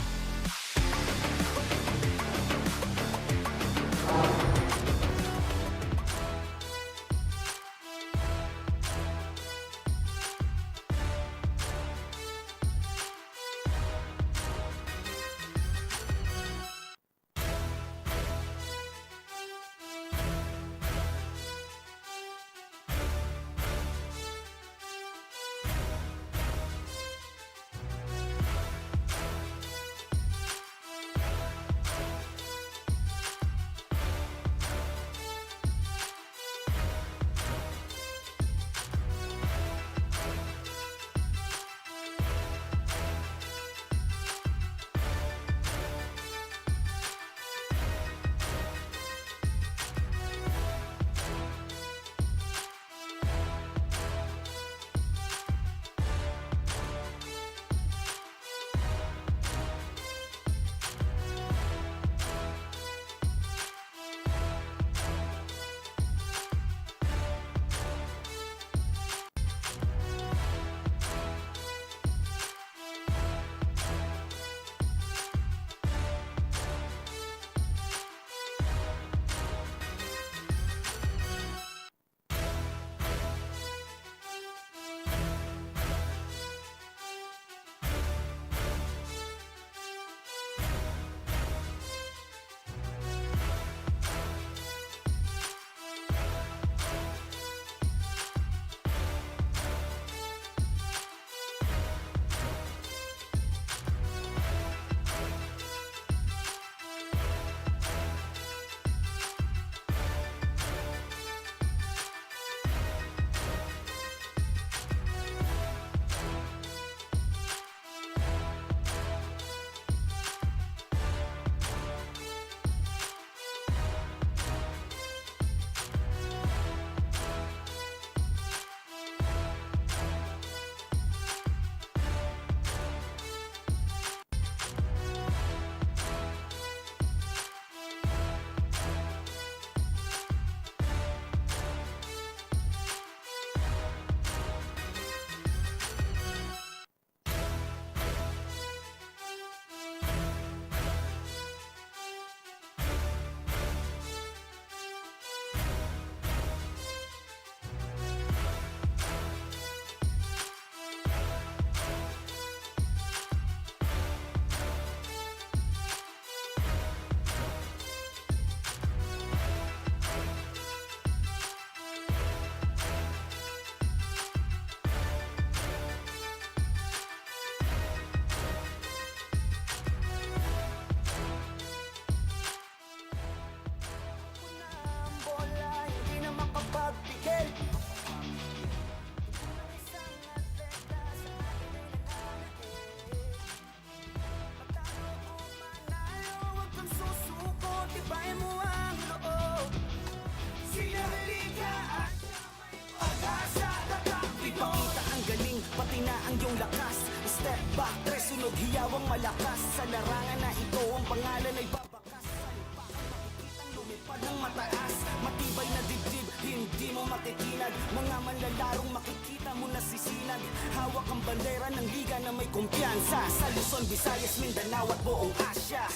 Yung lakas, step back, tres, sunog hiyawang malakas. Sa larangan na ito, ang pangalan ay babakas. Sa lupa kang makikitang lumipad ng mataas. Matibay na dibdib, hindi mo matitinag. Mga manlalarong makikita mo na sisinag. Hawak ang bandera ng liga na may kumpiyansa. Sa Luzon, Visayas, Mindanao at buong Asya.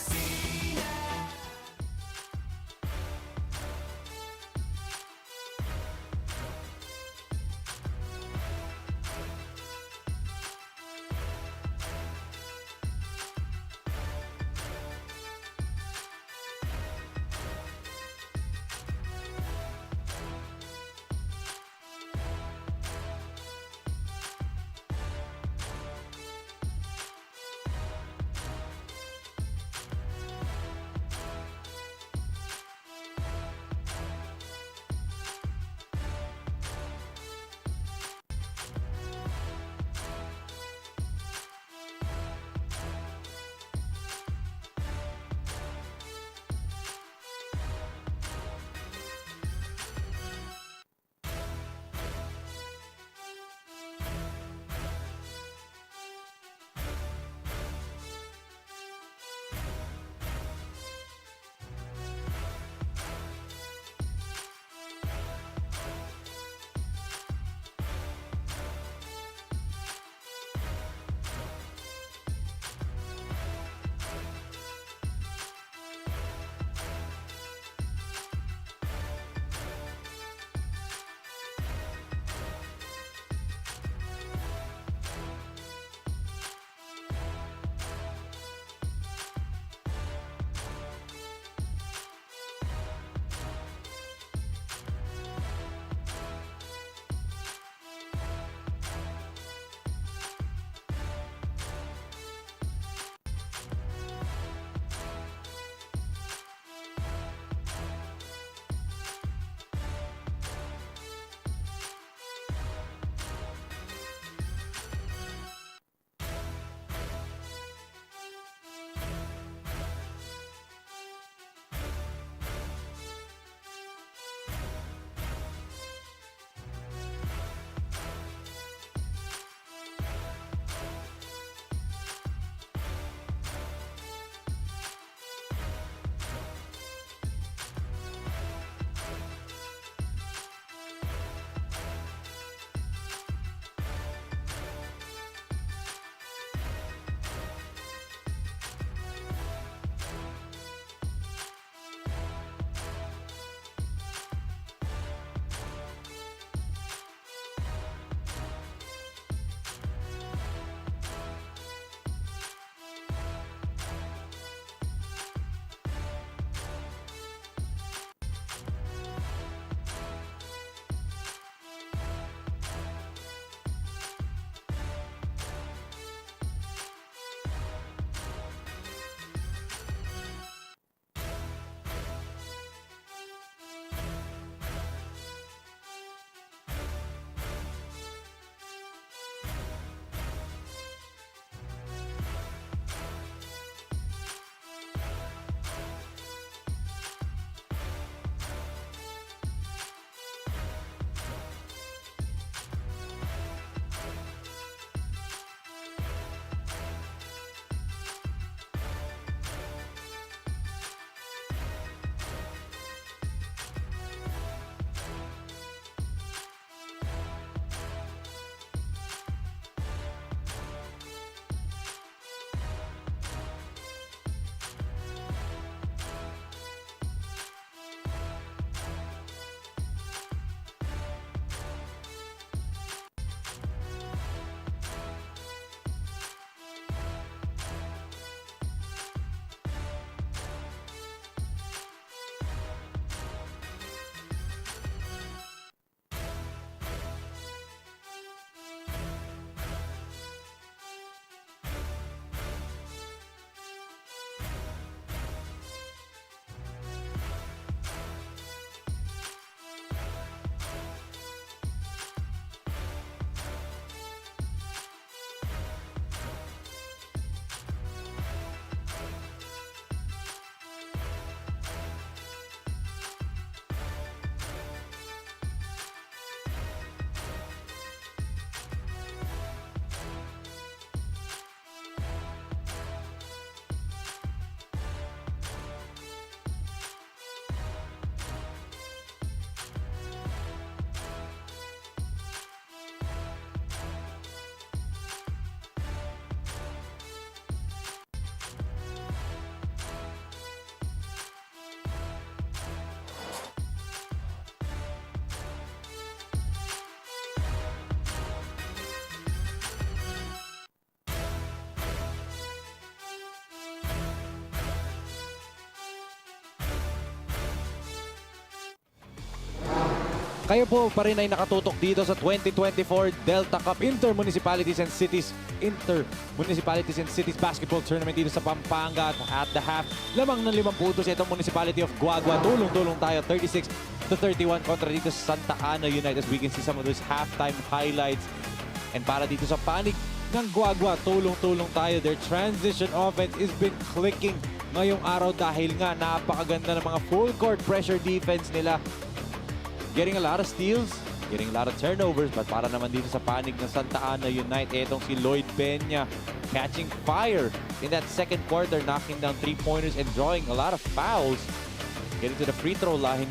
Kayo po pa rin ay nakatutok dito sa twenty twenty-four Delta Cup Inter-Municipalities and Cities, Inter-Municipalities and Cities Basketball Tournament dito sa Pampanga. At at the half, lamang ng limang puntos itong Municipality of Guagua. Tulong-tulong tayo, thirty-six to thirty-one kontra dito sa Santa Ana Unite, as we can see some of those halftime highlights. And para dito sa panig ng Guagua, tulong-tulong tayo. Their transition offense has been clicking ngayong araw dahil nga napakaganda ng mga full court pressure defense nila. Getting a lot of steals, getting a lot of turnovers, but para naman dito sa panig ng Santa Ana Unite, etong si Lloyd Peña catching fire in that second quarter, knocking down three-pointers and drawing a lot of fouls. Getting to the free throw line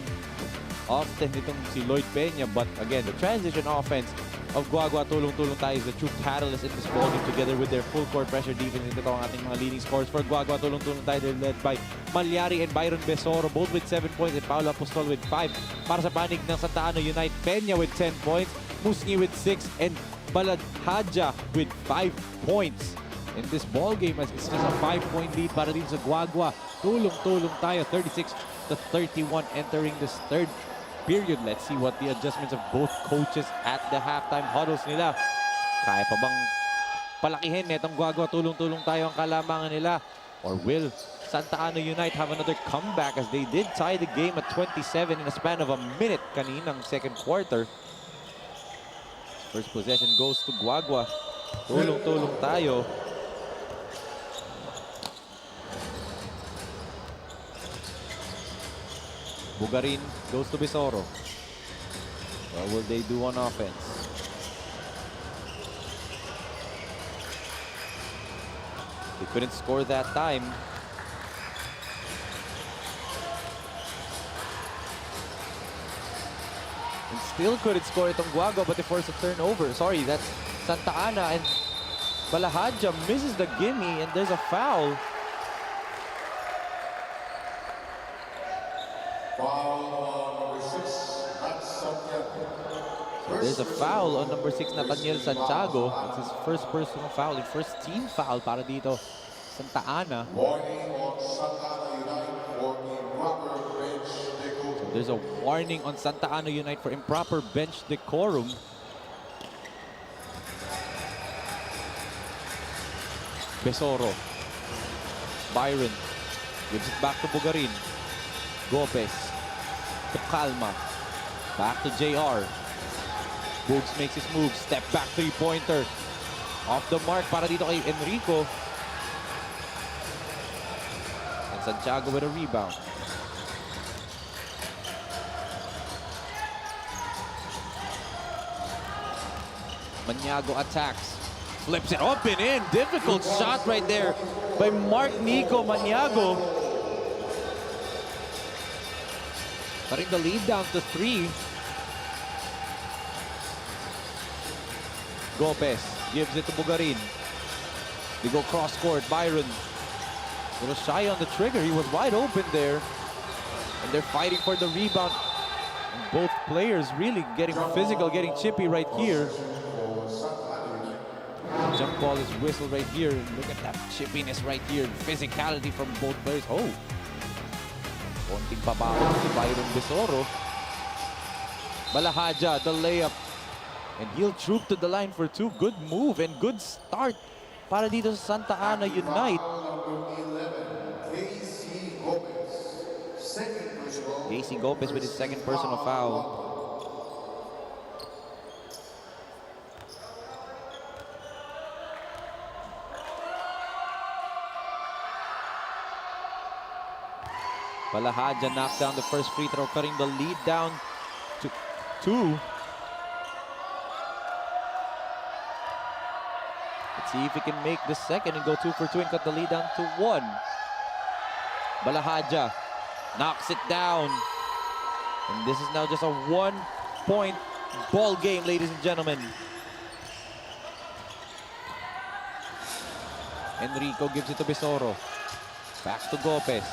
often itong si Lloyd Peña, but again, the transition offense of Guagua, tulong-tulong tayo, is the true catalyst in this ballgame, together with their full court pressure defense. Ito ang ating mga leading scorers for Guagua, tulong-tulong tayo. They're led by Malyari and Byron Besoro, both with seven points, and Paolo Apostol with five. Para sa panig ng Santa Ana Unite, Peña with ten points, Musngi with six, and Balahadja with five points in this ball game, as it's just a five-point lead para dito sa Guagua. Tulong-tulong tayo, thirty-six to thirty-one entering this third period. Let's see what the adjustments of both coaches at the halftime huddles nila. Kaya pa bang palakihin netong Guagua? Tulong-tulong tayo ang kalamangan nila. Or will Santa Ana Unite have another comeback, as they did tie the game at twenty-seven in a span of a minute kaninang second quarter? First possession goes to Guagua. Tulong-tulong tayo. Bugarin goes to Besoro. What will they do on offense? They couldn't score that time. And still couldn't score itong Guagua, but they forced a turnover. Sorry, that's Santa Ana, and Balahadja misses the gimme, and there's a foul. Foul on number six, Nat Santiago. There's a foul on number six, Nathaniel Santiago. That's his first personal foul, yung first team foul para dito Santa Ana. Warning on Santa Ana Unite for improper bench decorum. There's a warning on Santa Ana Unite for improper bench decorum. Besoro. Byron gives it back to Bugarin. Gopez to Calma. Back to J R. Bugs makes his move. Step back three-pointer. Off the mark para dito kay Enrico. And Santiago with a rebound. Maniago attacks. Flips it up and in. Difficult shot right there by Mark Nico Maniago. Cutting the lead down to three. Gopez gives it to Bugarin. They go cross court. Byron a little shy on the trigger. He was wide open there. And they're fighting for the rebound. And both players really getting physical, getting chippy right here. Jump ball is whistled right here. Look at that chippiness right here. Physicality from both players. Oh. Konting pabaon si Byron Besoro. Balahadja, the layup. And he'll troop to the line for two. Good move and good start para dito sa Santa Ana Unite. Casey Gopez with his second personal foul. Balahadja knocked down the first free throw, cutting the lead down to two. Let's see if he can make the second and go two for two and cut the lead down to one. Balahadja knocks it down. And this is now just a one-point ball game, ladies and gentlemen. Enrico gives it to Besoro. Back to Gopez.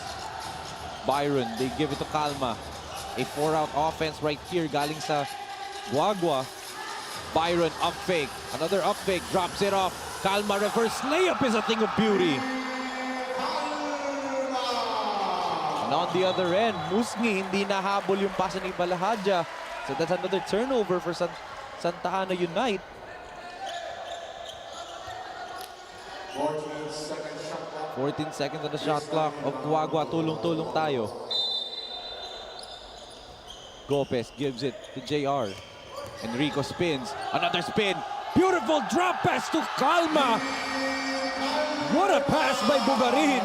Byron, they give it to Calma. A four-out offense right here, galing sa Guagua. Byron, up fake. Another up fake. Drops it off. Calma reverse layup is a thing of beauty. And on the other end, Musngi, hindi nahabol yung pasa ni Balahadja. So that's another turnover for San-, Santa Ana Unite. Fourteen seconds on the shot clock of Guagua. Tulong-tulong tayo. Gopez gives it to J R. Enrico spins. Another spin. Beautiful drop pass to Calma. What a pass by Bugarin.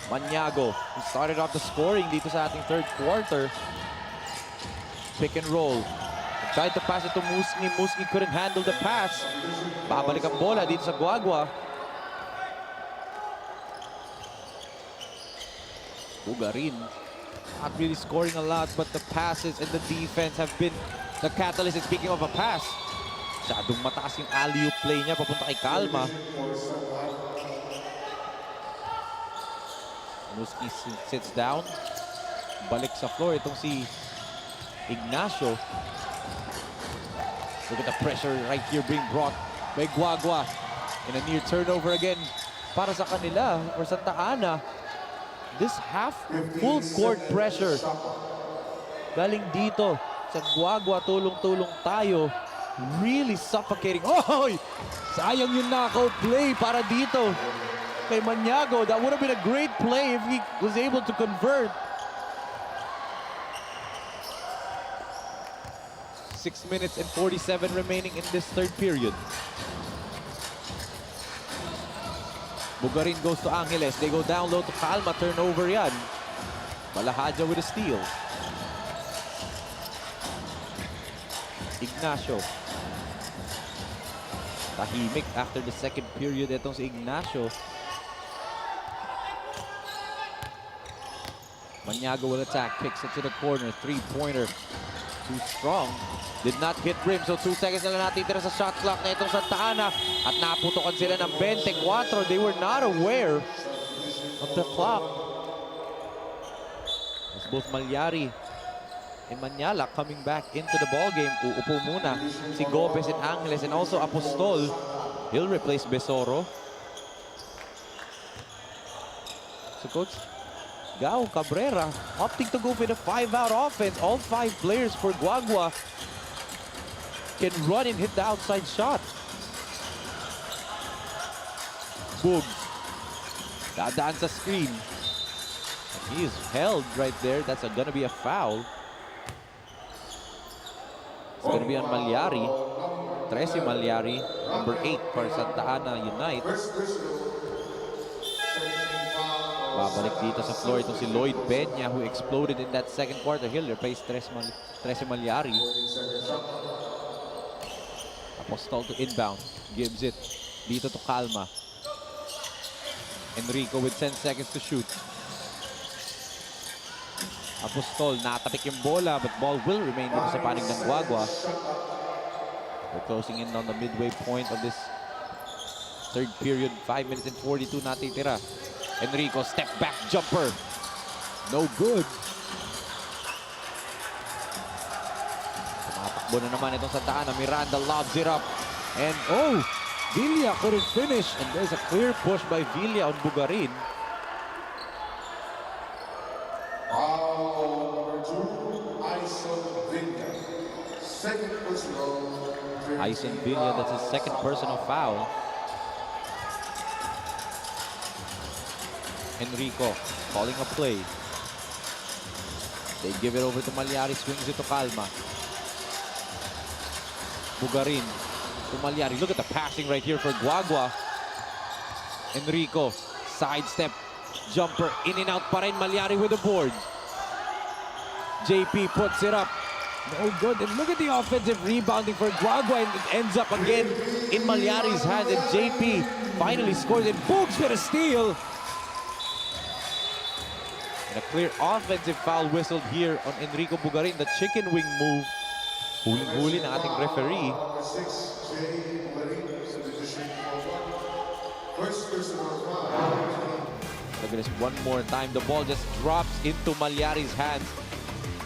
Maniago, who started off the scoring dito sa ating third quarter. Pick and roll. Tried to pass it to Musngi. Musngi couldn't handle the pass. Babalik ang bola dito sa Guagua. Bugarin. Not really scoring a lot, but the passes and the defense have been the catalyst. And speaking of a pass, masyadong mataas yung alley-oop play niya papunta kay Calma. Musngi si-, sits down. Balik sa floor itong si Ignacio. Look at the pressure right here being brought by Guagua. And a near turnover again para sa kanila or Santa Ana. This half full court pressure galing dito sa Guagua, tulong-tulong tayo. Really suffocating. Oy! Sayang yung knockout play para dito kay Maniago. That would have been a great play if he was able to convert. Six minutes and forty-seven remaining in this third period. Bugarin goes to Angeles. They go down low to Calma. Turnover yan. Balahaja with a steal. Ignacio. Tahimik after the second period itong si Ignacio. Maniago will attack, kicks it to the corner, three-pointer. Too strong. Did not hit rim, so two seconds na lang natitira sa shot clock na itong Santa Ana. At naputukan sila ng twenty-four. They were not aware of the clock. As both Malyari and Mañala coming back into the ballgame. Uupo muna si Gopez and Angeles and also Apostol. He'll replace Besoro. So Coach Gao Cabrera opting to go for the five-out offense. All five players for Guagua can run and hit the outside shot. Bug. Dadaan sa screen. And he is held right there. That's a, gonna be a foul. It's gonna be on Malyari. Trese Malyari, number eight for Santa Ana Unite. Babalik dito sa floor itong si Lloyd Peña, who exploded in that second quarter. He'll replace Trese Mal-, Trese Malyari. Apostol to inbound. Gives it dito to Calma. Enrico with ten seconds to shoot. Apostol, natapik yung bola, but ball will remain dito sa panig ng Guagua. We're closing in on the midway point of this third period. Five minutes and forty-two natitira. Enrico, step back jumper. No good. Tumatakbo na naman itong Santa Ana. Miranda lobs it up. And, oh, Villa couldn't finish. And there's a clear push by Villa on Bugarin. Foul number two, Ison Villa. Second personal. Ison Villa, that's his second personal foul. Enrico calling a play. They give it over to Malyari, swings it to Calma. Bugarin to Malyari. Look at the passing right here for Guagua. Enrico, sidestep, jumper, in and out pa rin. Malyari with the board. J P puts it up. No good. And look at the offensive rebounding for Guagua. And it ends up again in Malyari's hands. And J P finally scores. And Bugs with a steal. And a clear offensive foul whistled here on Enrico Bugarin. The chicken wing move. Huling-huli ng ating referee. Look at this one more time. The ball just drops into Malyari's hands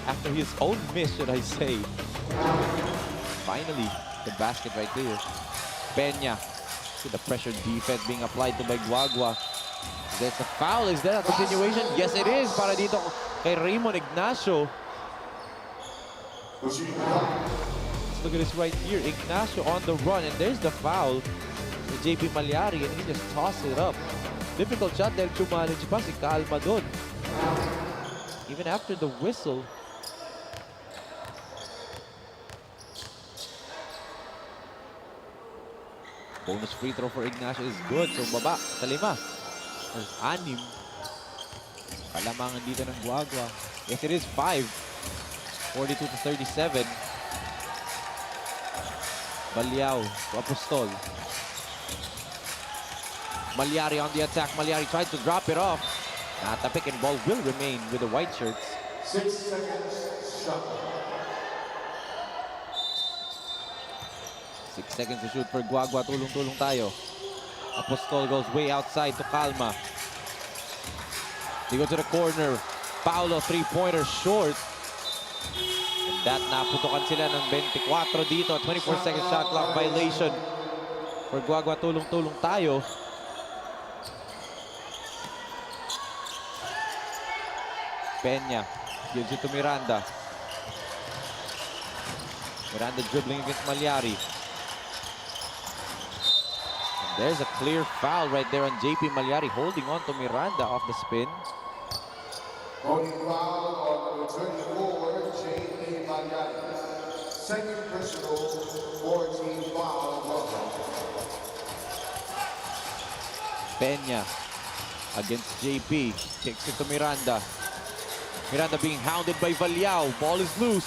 after his own miss, should I say. Finally, the basket right there. Peña. See the pressure defense being applied to by Guagua. There's a foul. Is that a continuation? Yes, it is. Para dito kay Raymond Ignacio. Let's look at this right here. Ignacio on the run, and there's the foul. Si J P Malyari, and he just tossed it up. Difficult shot dahil challenge pa si Calma dun. Even after the whistle. Bonus free throw for Ignacio is good. So, baba sa lima. Or anim. Kalamangan dito ng Guagua. Yes, it is five. Forty-two to thirty-seven. Balyao to Apostol. Malyari on the attack. Malyari tried to drop it off. Natapik, and ball will remain with the white shirts. Six seconds shot. Six seconds to shoot for Guagua. Tulong-tulong tayo. Apostol goes way outside to Calma. They go to the corner. Paolo, three-pointer, short. And that, naputukan sila ng twenty-four dito. Twenty-four second shot clock violation for Guagua. Tulong-tulong tayo. Peña gives it to Miranda. Miranda dribbling against Malyari. And there's a clear foul right there on J P Malyari, holding on to Miranda off the spin. Holding foul on number twenty-four, J P Malyari. Second personal, fourteen foul, Guagua. Peña against J P. Kicks it to Miranda. Miranda being hounded by Valyao. Ball is loose.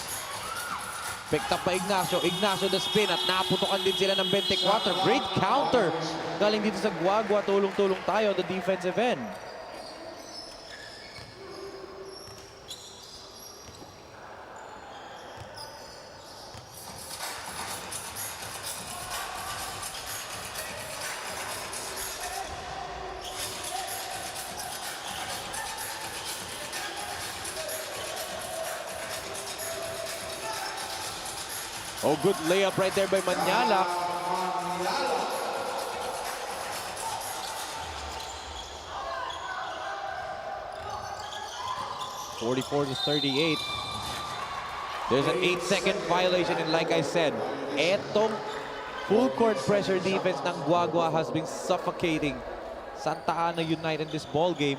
Picked up by Ignacio. Ignacio the spin at naputukan din sila ng twenty-four. Great counter. Galing dito sa Guagua. Tulong-tulong tayo on the defensive end. Oh, good layup right there by Manyalak. Forty-four to thirty-eight. There's an eight-second violation, and like I said, etong full court pressure defense ng Guagua has been suffocating Santa Ana United in this ball game.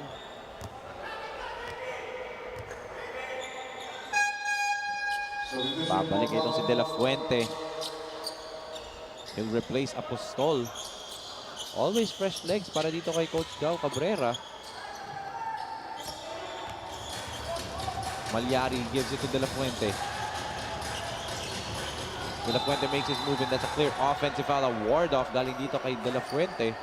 Babalik itong si De La Fuente. He'll replace Apostol. Always fresh legs para dito kay Coach Gao Cabrera. Malyari gives it to De La Fuente. De La Fuente makes his move, and that's a clear offensive foul. A ward off galing dito kay De La Fuente.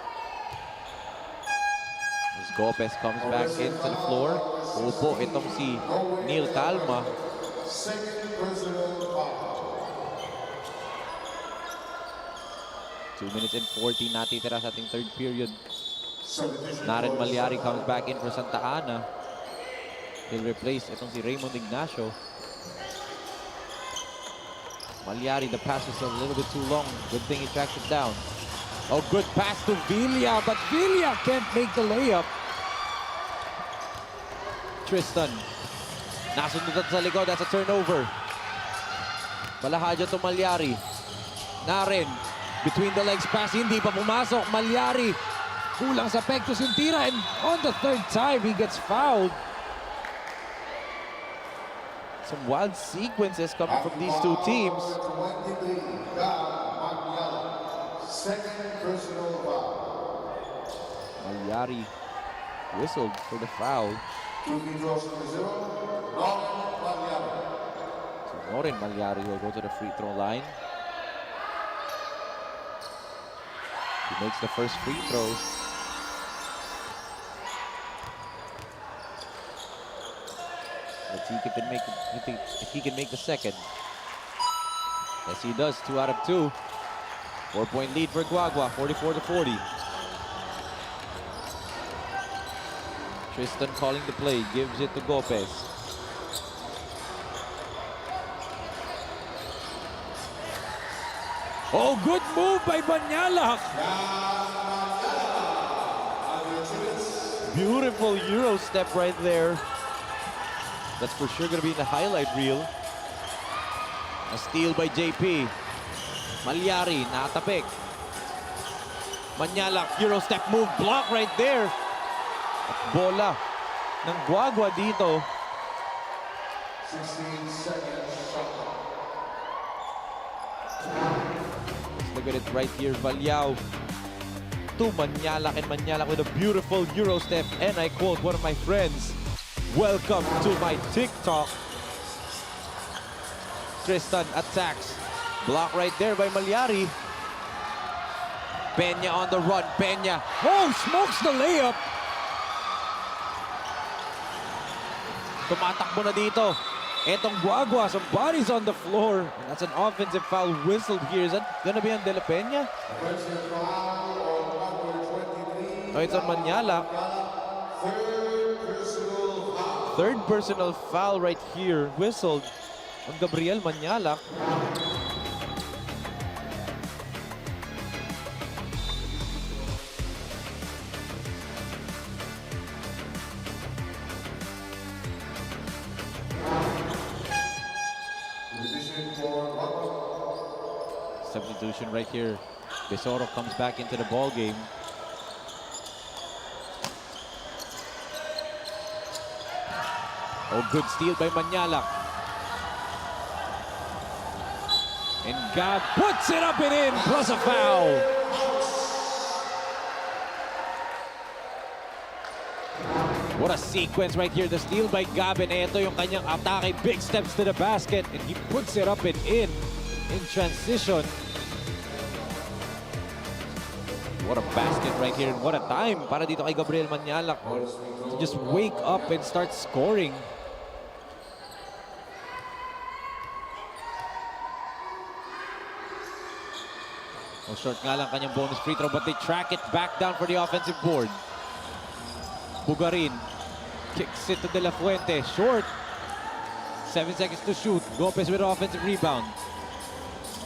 As Gopez comes back into the floor. Upo itong si Neil Calma. Second personal foul. Two minutes and forty natitira sa ating third period. Naren Malyari comes back in for Santa Ana. He'll replace itong si Raymond Ignacio. Malyari, the pass is a little bit too long. Good thing he tracks it down. Oh, good pass to Villa, but Villa can't make the layup. Tristan. Nasundutan sa likod. That's a turnover. Malahadya to Malyari. Naren. Between the legs pass. Hindi pa pumasok. Malyari. Kulang sa pektus yung tira. And on the third time, he gets fouled. Some wild sequences coming from these two teams. Second personal foul. Malyari whistled for the foul. Two free throws to zero. Noren Malyari. So Noren Malyari will go to the free throw line. He makes the first free throw. Let's see if he can make, if he, if he can make the second. Yes, he does. Two out of two. Four-point lead for Guagua, forty-four to forty. Tristan calling the play, gives it to Gopez. Oh, good move by Banyalak. Beautiful Euro step right there. That's for sure gonna be in the highlight reel. A steal by J P. Malyari, natapik. Manyalak, Euro step move, block right there. At bola ng Guagua dito. Sixteen seconds shot clock. Let's look at it right here. Valyao to Manyalak, and Manyalak with a beautiful Euro step. And I quote one of my friends, "Welcome to my TikTok." Tristan attacks. Block right there by Malyari. Peña on the run. Peña. Oh, smokes the layup! Tumatakbo na dito etong Guagua. Somebody's on the floor. And that's an offensive foul whistled here. Is that gonna be on De La Peña? Offensive foul on number twenty-three. No, it's on Manyalak. Third personal foul. Third personal foul right here. Whistled on Gabriel Manyalak. Substitution right here. Besoro comes back into the ball game. Oh, good steal by Manyalak. And Gab puts it up and in, plus a foul. What a sequence right here. The steal by Gab, and eto yung kanyang atake. Big steps to the basket, and he puts it up and in, in transition. What a basket right here, and what a time para dito kay Gabriel Manyalak to just wake up and start scoring. Oh, short nga lang kanyang bonus free throw, but they track it back down for the offensive board. Bugarin kicks it to De La Fuente. Short. Seven seconds to shoot. Gopez with offensive rebound.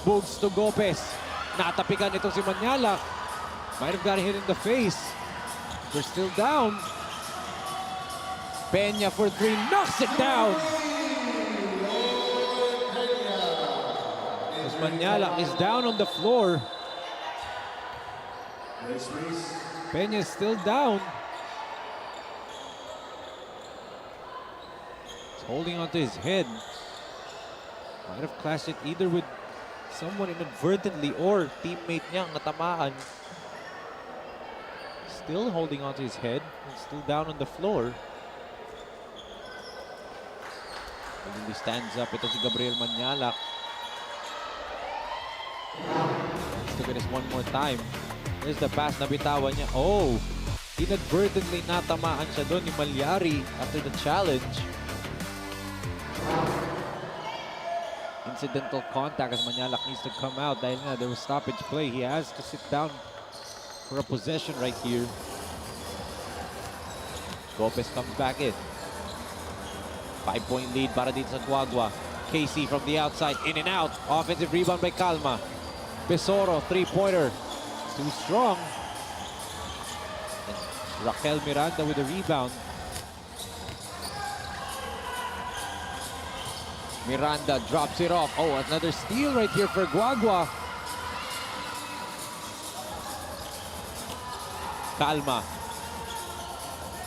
Bugs to Gopez. Natapikan itong si Manyalak. Might have got hit in the face. They're still down. Peña for three. Knocks it down. As Manyalak is down on the floor. Peña is still down. He's holding onto his head. Might have clashed it either with someone inadvertently or teammate niya ang natamaan. Still holding onto his head and still down on the floor. Finally stands up ito si Gabriel Manyalak. Let's look at this one more time. There's the pass na bitawan niya. Oh! Inadvertently natamaan siya doon ni Malyari after the challenge. Incidental contact as Manyalak needs to come out dahil nga there was stoppage play. He has to sit down for a possession right here. Gopez comes back in. Five-point lead para dito sa Guagua. K C from the outside, in and out. Offensive rebound by Calma. Besoro, three-pointer. Too strong. And Raquel Miranda with the rebound. Miranda drops it off. Oh, another steal right here for Guagua. Calma.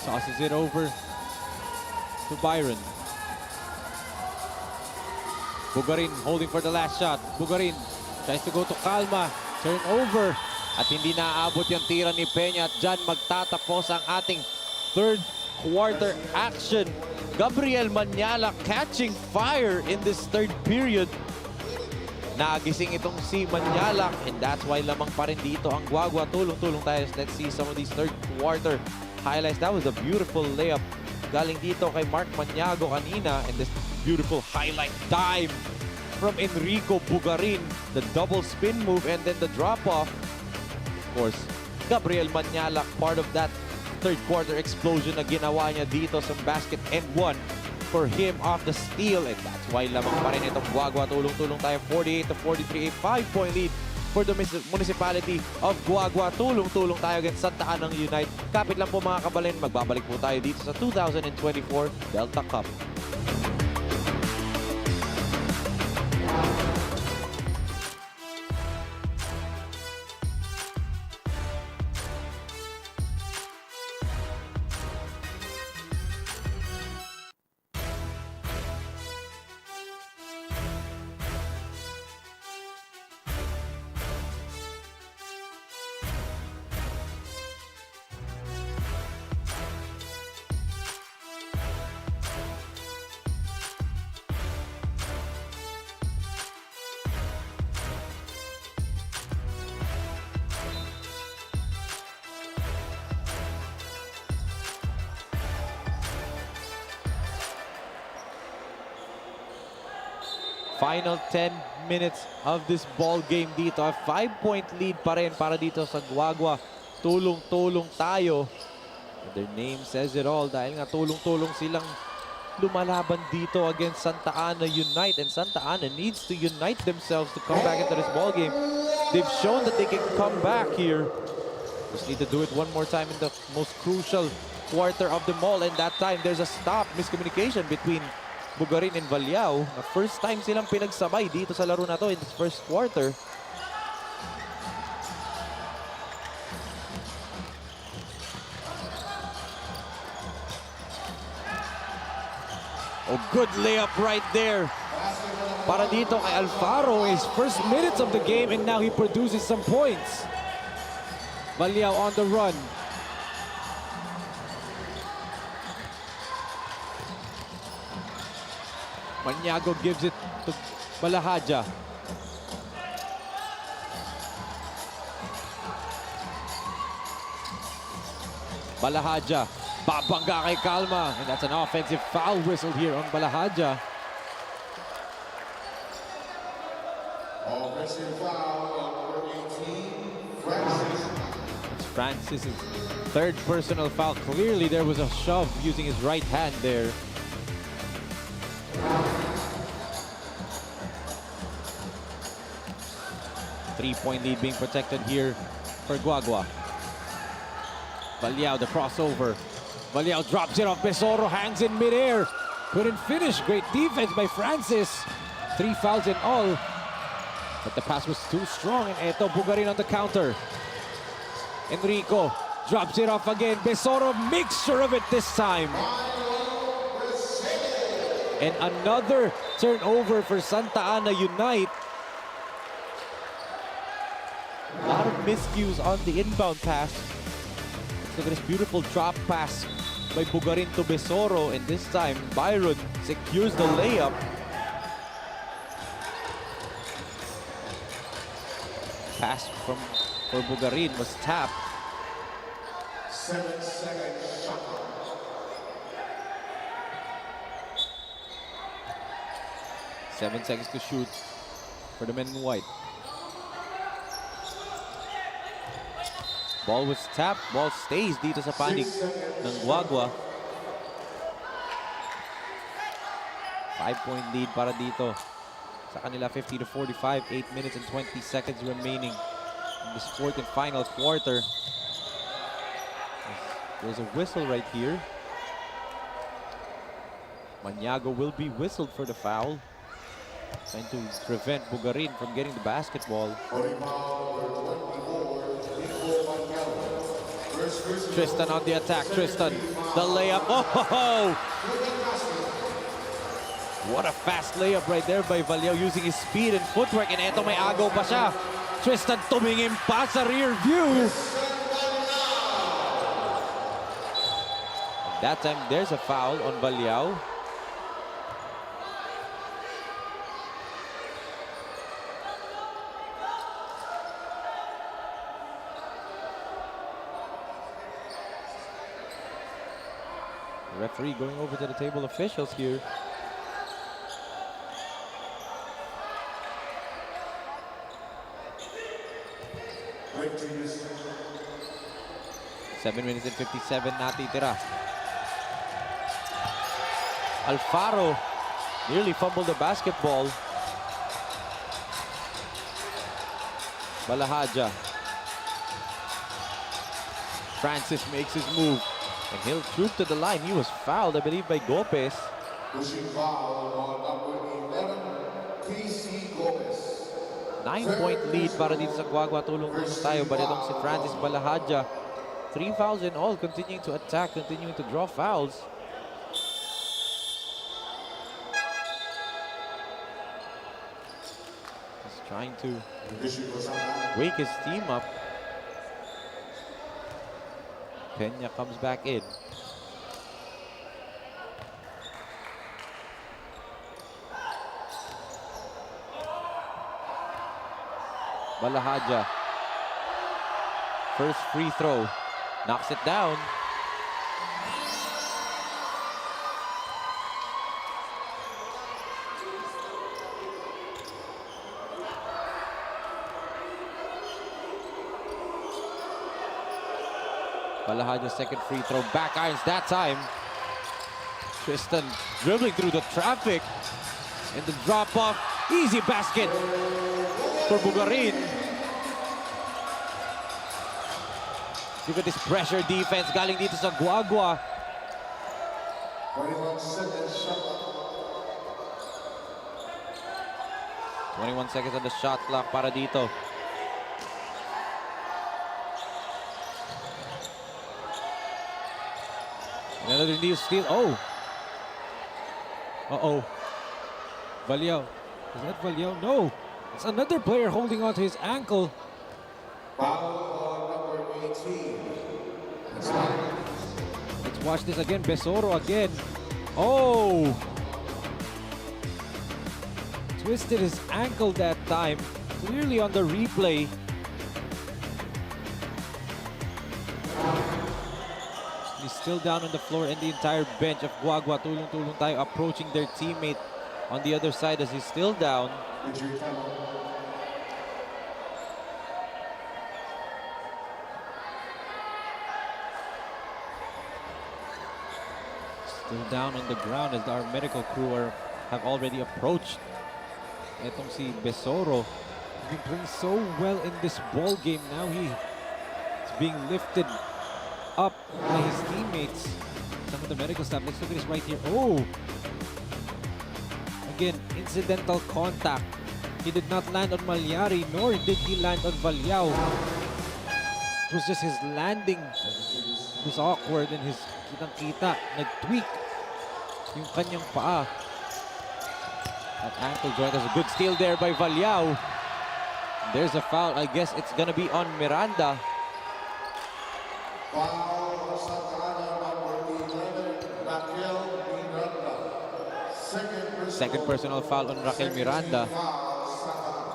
Tosses it over to Byron. Bugarin holding for the last shot. Bugarin tries to go to Calma. Turnover. At hindi naabot yung tira ni Peña. At dyan magtatapos ang ating third quarter action. Gabriel Manyalak catching fire in this third period. Nagising itong si Manyalak, and that's why lamang pa rin dito ang Guagua. Tulong-tulong tayo. Let's see some of these third quarter highlights. That was a beautiful layup galing dito kay Mark Maniago kanina, and this beautiful highlight dime from Enrico Bugarin. The double spin move and then the drop-off. Of course, Gabriel Manyalak, part of that third quarter explosion na ginawa niya dito sa basket, and one for him off the steal, and that's why lamang pa rin itong Guagua. Tulong-tulong tayo, forty-eight to forty-three, a five-point lead for the mis-, municipality of Guagua. Tulong-tulong tayo against Santa Ana Unite. Kapit lang po, mga kabalin, magbabalik po tayo dito sa two thousand twenty-four Delta Cup. Final ten minutes of this ball game dito. A five-point lead pa rin para dito sa Guagua. Tulong-tulong tayo. And their name says it all dahil nga tulong-tulong silang lumalaban dito against Santa Ana Unite. And Santa Ana needs to unite themselves to come back into this ball game. They've shown that they can come back here. Just need to do it one more time in the most crucial quarter of them all. And that time, there's a stop. Miscommunication between Bugarin and Vallao. Na first time silang pinagsabay dito sa laro na to in this first quarter. Oh, good layup right there. Para dito kay Alfaro, his first minutes of the game, and now he produces some points. Vallao on the run. Maniago gives it to Balahaja. Balahaja, babangga kay Calma, and that's an offensive foul whistled here on Balahaja. Offensive foul on number eighteen, Francis. It's Francis's third personal foul. Clearly, there was a shove using his right hand there. Three-point lead being protected here for Guagua. Vallao, the crossover. Vallao drops it off. Besoro hangs in midair. Couldn't finish. Great defense by Francis. Three fouls in all. But the pass was too strong, and eto, Bugarin on the counter. Enrico drops it off again. Besoro, mixture of it this time. And another turnover for Santa Ana Unite. A lot of miscues on the inbound pass. Look at this beautiful drop pass by Bugarin to Besoro, and this time Byron secures the layup. Pass from, for Bugarin was tapped. Seven seconds shot clock. Seven seconds to shoot for the men in white. Ball was tapped. Ball stays dito sa panig ng Guagua. Five-point lead para dito sa kanila, fifty to forty-five, eight minutes and twenty seconds remaining in this fourth and final quarter. There's a whistle right here. Maniago will be whistled for the foul, trying to prevent Bugarin from getting the basketball. Tristan on the attack. Tristan, the layup. Oh! What a fast layup right there by Vallao, using his speed and footwork. And eto, may agaw pa siya. Tristan tumingin pa sa rear view. That time, there's a foul on Vallao. Referee going over to the table officials here. Seven minutes and fifty-seven natitira. Alfaro nearly fumbled the basketball. Balahaja. Francis makes his move. And he'll shoot to the line. He was fouled, I believe, by Gopez. Pushing foul on number eleven, Casey Gomez. Nine-point lead para dito sa Guagua Tulong Tulong Tayo. Bale itong si Francis Balahaja. Three fouls in all, continuing to attack, continuing to draw fouls. He's trying to wake his team up. Pena comes back in. Balahaja. First free throw. Knocks it down. Balahaja's second free throw. Back irons that time. Tristan dribbling through the traffic. And the drop off. Easy basket for Bugarin. Look at this pressure defense galing dito sa Guagua. Twenty-one seconds on the shot clock para dito. Another new steal. Oh. Uh-oh. Valiao. Is that Valiao? No. It's another player holding onto his ankle. Foul on number eighteen. Let's watch this again. Besoro again. Oh! Twisted his ankle that time. Clearly on the replay. He's still down on the floor, and the entire bench of Guagua Tulong Tulong Tayo approaching their teammate on the other side as he's still down. Still down on the ground as our medical crew are, have already approached. Etong si Besoro, he's been playing so well in this ball game. Now he's being lifted up by his teammates. Some of the medical staff. Let's look at this right here. Oh! Again, incidental contact. He did not land on Malyari, nor did he land on Valiao. It was just his landing. It was awkward and his, kitang-kita, nag-tweak yung kanyang paa. That ankle joint. That's a good steal there by Valiao. There's a foul. I guess it's gonna be on Miranda. Foul on Santa Ana, number eleven, Raquel Miranda. Second personal. Second personal foul on Raquel Miranda. Foul, Santa Ana.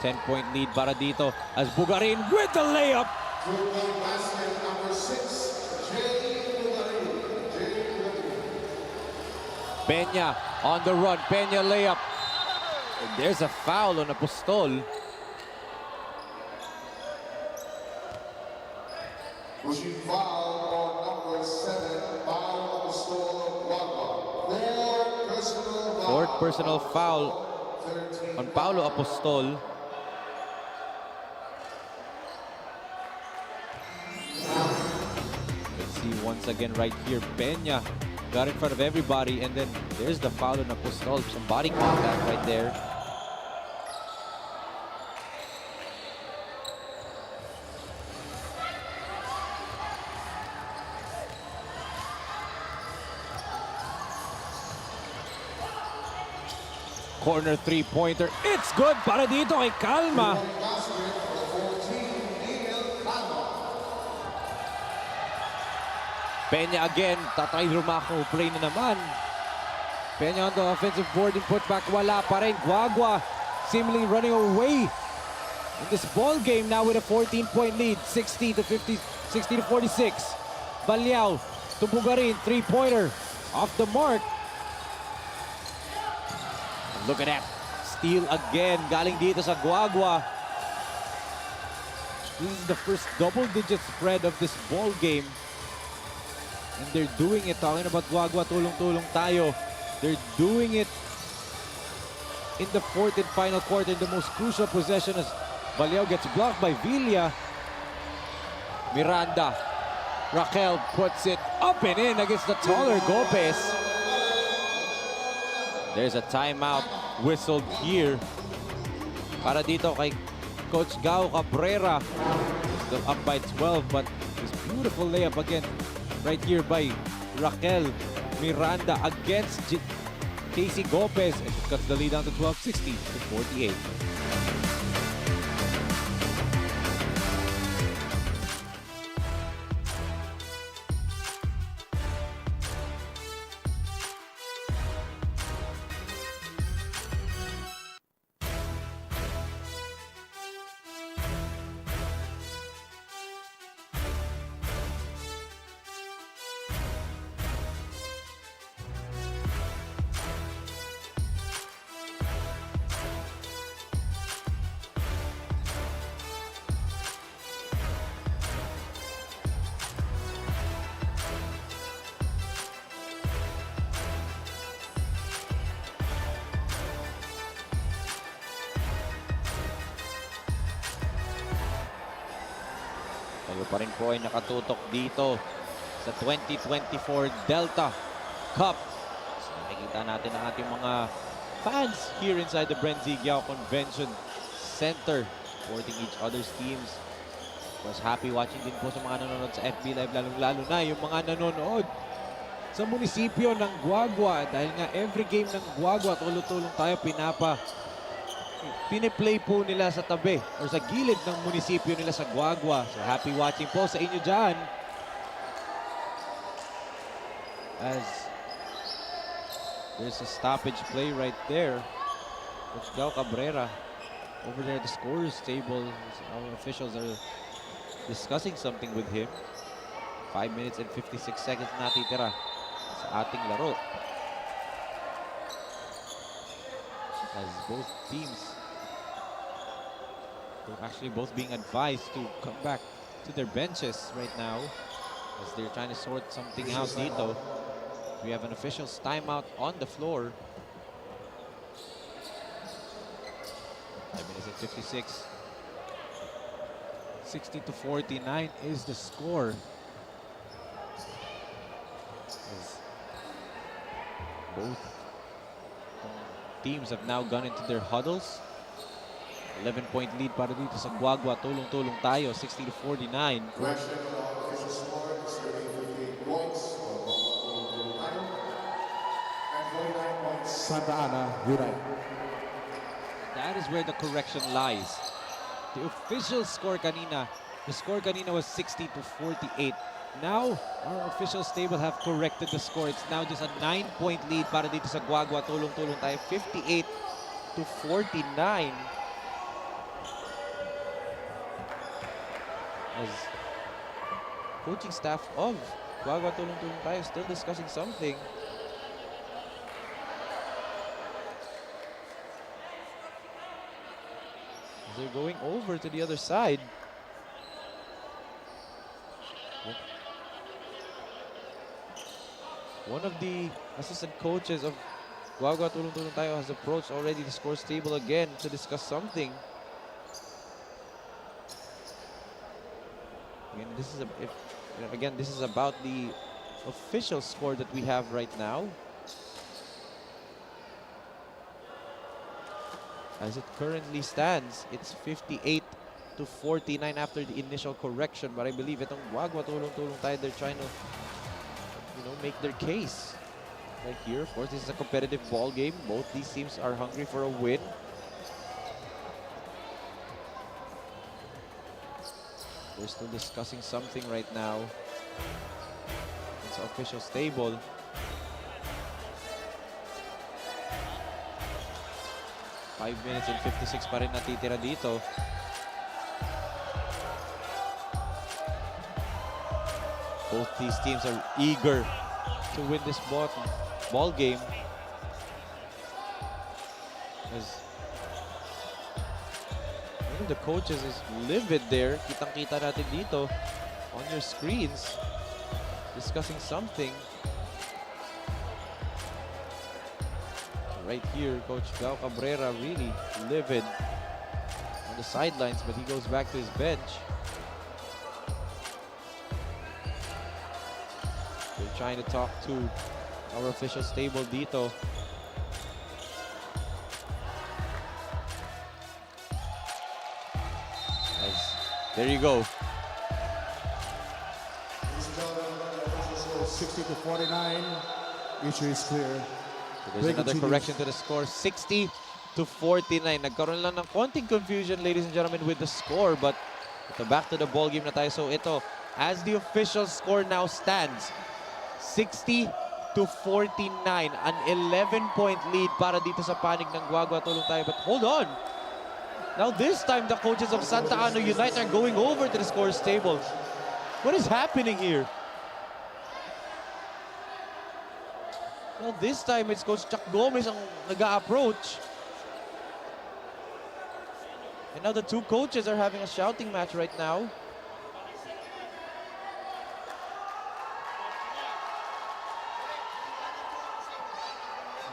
Ten-point lead para dito as Bugarin with the layup. Triple basket, number six, Jay Bugarin. Jay Bugarin. Pena on the run. Pena layup. And there's a foul on Apostol. Pushing foul on number seven, Paolo Apostol, Guagua. Fourth personal foul. Fourth personal foul on Paolo Apostol. Let's see once again right here. Pena got in front of everybody, and then there's the foul on Apostol. Some body contact right there. Corner three-pointer. It's good para dito kay Calma. Pena again, tatry rumako, play na naman. Pena on the offensive board and put back, wala pa rin. Guagua seemingly running away in this ball game now with a fourteen-point lead, sixty to fifty, sixty to forty-six. Valiao to Bugarin, three-pointer, off the mark. Look at that. Steal again. Galing dito sa Guagua. This is the first double-digit spread of this ball game. And they're doing it. Talking about Guagua, tulong-tulong tayo. They're doing it In the fourth and final quarter, the most crucial possession as Baliao gets blocked by Villa. Miranda. Raquel puts it up and in against the taller Gopez. There's a timeout whistled here para dito kay Coach Gao Cabrera. Still up by twelve, but this beautiful layup again right here by Raquel Miranda against J- Casey Gopez, and it cuts the lead down to twelve, sixty to forty-eight. Tayo pa rin po ay nakatutok dito sa twenty twenty-four Delta Cup. So, nakikita natin ang ating mga fans here inside the Bren Zigyao Convention Center, supporting each other's teams. Of course, happy watching din po sa mga nanonood sa F B Live, lalong-lalo na yung mga nanonood sa munisipyo ng Guagua, dahil nga every game ng Guagua, Tulong-Tulong Tayo pinapa piniplay po nila sa tabi or sa gilid ng munisipyo nila sa Guagua. So, happy watching po sa inyo dyan. As there's a stoppage play right there. Coach Gao Cabrera over there at the scorer's table. Our officials are discussing something with him. Five minutes and fifty-six seconds natitira sa ating laro. As both teams, they're actually both being advised to come back to their benches right now as they're trying to sort something out dito. We have an official's timeout on the floor. Five minutes and fifty-six. Sixty to forty-nine is the score. As both teams have now gone into their huddles. Eleven-point lead para dito sa Guagua. Tulong-Tulong Tayo, sixty to forty-nine. Correction, uh, official score is thirty-eight points for Guagua Tulong-Tulong Tayo and forty-nine points Santa Ana United. That is where the correction lies. The official score kanina, the score kanina was sixty to forty-eight. Now, our officials table have corrected the score. It's now just a nine-point lead para dito sa Guagua Tulong-Tulong Tayo, fifty-eight to forty-nine. As coaching staff of Guagua Tulong-Tulong Tayo still discussing something. As they're going over to the other side. One of the assistant coaches of Guagua Tulong-Tulong Tayo has approached already the scores table again to discuss something. Again, this is a, if, again, this is about the official score that we have right now. As it currently stands, it's fifty-eight to forty-nine after the initial correction. But I believe itong Guagua Tulong-Tulong Tayo, they're trying to, you know, make their case. Right here, of course, this is a competitive ball game. Both these teams are hungry for a win. They're still discussing something right now. It's official table. Five minutes and fifty-six pa rin natitira dito. Both these teams are eager to win this ball, ball game. As one of the coaches is livid there. Kitang-kita natin dito on your screens. Discussing something. Right here, Coach Gao Cabrera really livid on the sidelines, but he goes back to his bench. They're trying to talk to our officials table dito. As, there you go. Sixty to forty-nine. Issue is clear. So there's another correction to the score. Sixty to forty-nine. Nagkaroon lang ng konting confusion, ladies and gentlemen, with the score. But ito, back to the ball game na tayo. So ito, as the official score now stands, sixty to forty-nine. An eleven-point lead para dito sa panig ng Guagua Tulong Tayo. But hold on. Now this time, the coaches of Santa Ana Unite are going over to the scores table. What is happening here? Well, this time it's Coach Chuck Gomez ang nag-a-approach. And now the two coaches are having a shouting match right now.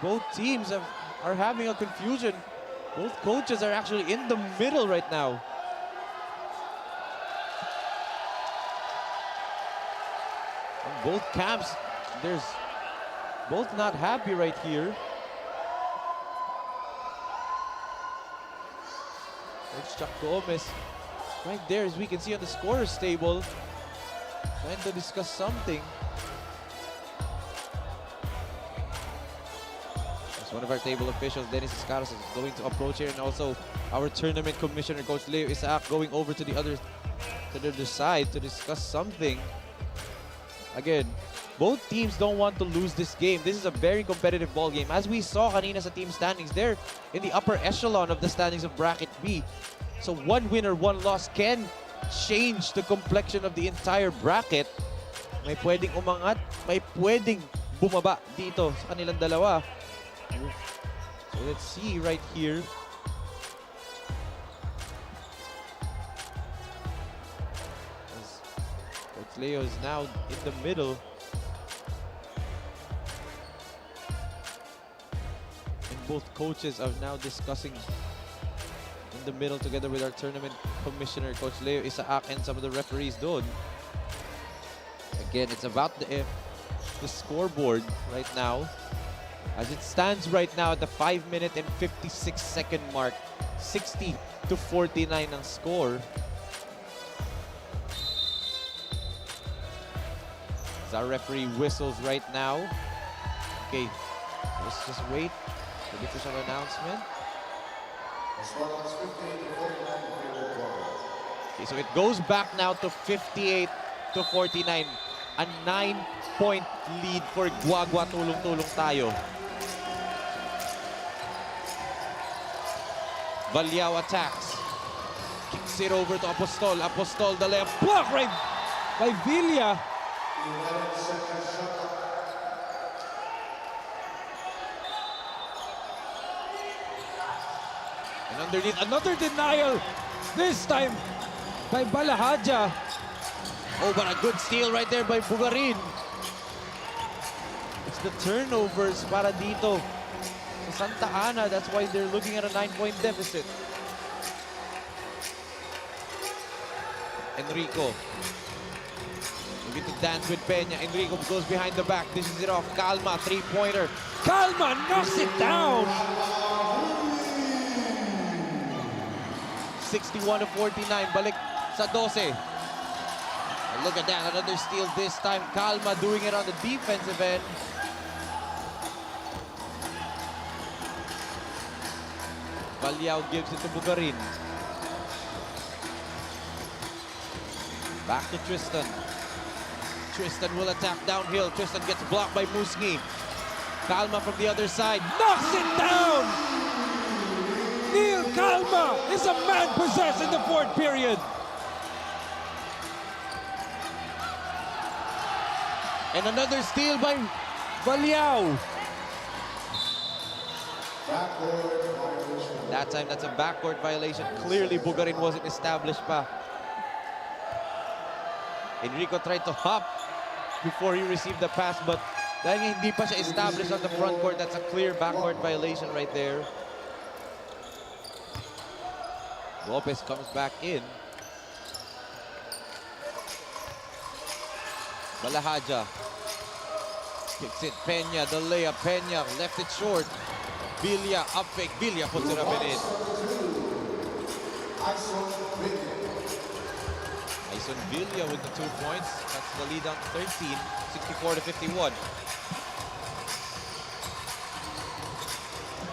Both teams have, are having a confusion. Both coaches are actually in the middle right now. On both camps, there's both not happy right here. There's Chuck Gomez right there, as we can see on the scorer's table, trying to discuss something. As one of our table officials, Dennis Iscaros, is going to approach here, and also our tournament commissioner, Coach Leo Isaac, going over to the other, to the other side to discuss something. Again, both teams don't want to lose this game. This is a very competitive ball game. As we saw kanina sa team standings, they're in the upper echelon of the standings of Bracket B. So one win or one loss can change the complexion of the entire bracket. May pwedeng umangat, may pwedeng bumaba dito sa kanilang dalawa. So let's see right here. As Coach Leo is now in the middle. And both coaches are now discussing in the middle together with our tournament commissioner, Coach Leo Isaac, and some of the referees doon. Again, it's about the, eh, the scoreboard right now. As it stands right now at the five minute and fifty-six second mark, sixty to forty-nine ang score. As our referee whistles right now. Okay, let's just wait for the official announcement. Okay, so it goes back now to fifty-eight to forty-nine. A nine-point lead for Guagua Tulong-Tulong Tayo. Valiao attacks. Kicks it over to Apostol. Apostol, the layup block right by Villa. And underneath, another denial. This time by Balahaja. Oh, but a good steal right there by Bugarin. It's the turnovers para dito sa Santa Ana. That's why they're looking at a nine-point deficit. Enrico. Looking to dance with Peña. Enrico goes behind the back. Dishes it off. Calma, three-pointer. Calma knocks it down. Sixty-one to forty-nine. Balik sa dose. And look at that. Another steal this time. Calma doing it on the defensive end. Valiao gives it to Bugarin. Back to Tristan. Tristan will attack downhill. Tristan gets blocked by Musngi. Calma from the other side. Knocks it down! Neil Calma is a man possessed in the fourth period. And another steal by Valiao. That time, that's a backcourt violation. Clearly, Bugarin wasn't established pa. Enrico tried to hop before he received the pass, but Dahil nga hindi pa siya established on the front court, that's a clear backcourt violation right there. Lopez comes back in. Balahaja. Kicks it, Peña, the layup, Peña, left it short. Villa, up fake, Villa puts it up and in. Ison Villa with the two points, cuts the lead on thirteen, sixty-four to fifty-one.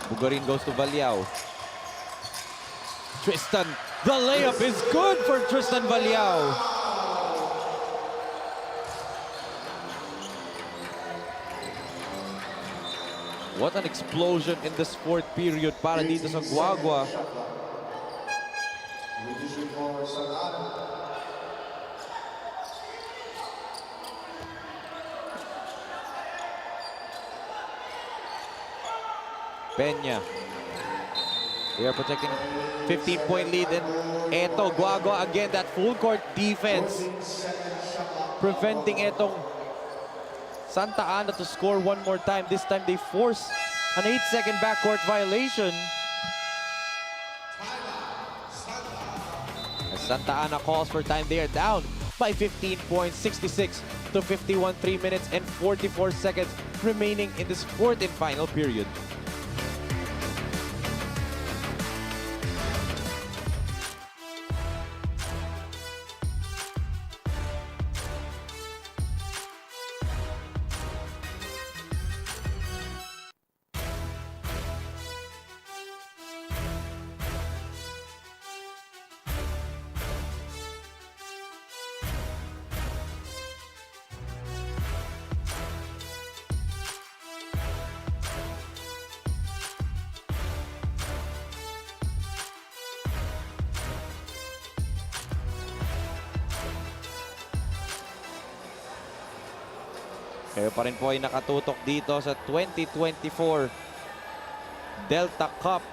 Bugarin goes to Valiao. Tristan, the layup is good for Tristan Valiao. What an explosion in this fourth period para dito sa Guagua. Peña. They are protecting fifteen-point lead, and eto, Guagua again, that full court defense, preventing etong Santa Ana to score one more time. This time they force an eight-second backcourt violation. As Santa Ana calls for time, they are down by fifteen points, sixty-six to fifty-one, three minutes and forty-four seconds remaining in this fourth and final period. Kayo pa rin po ay nakatutok dito sa twenty twenty-four Delta Cup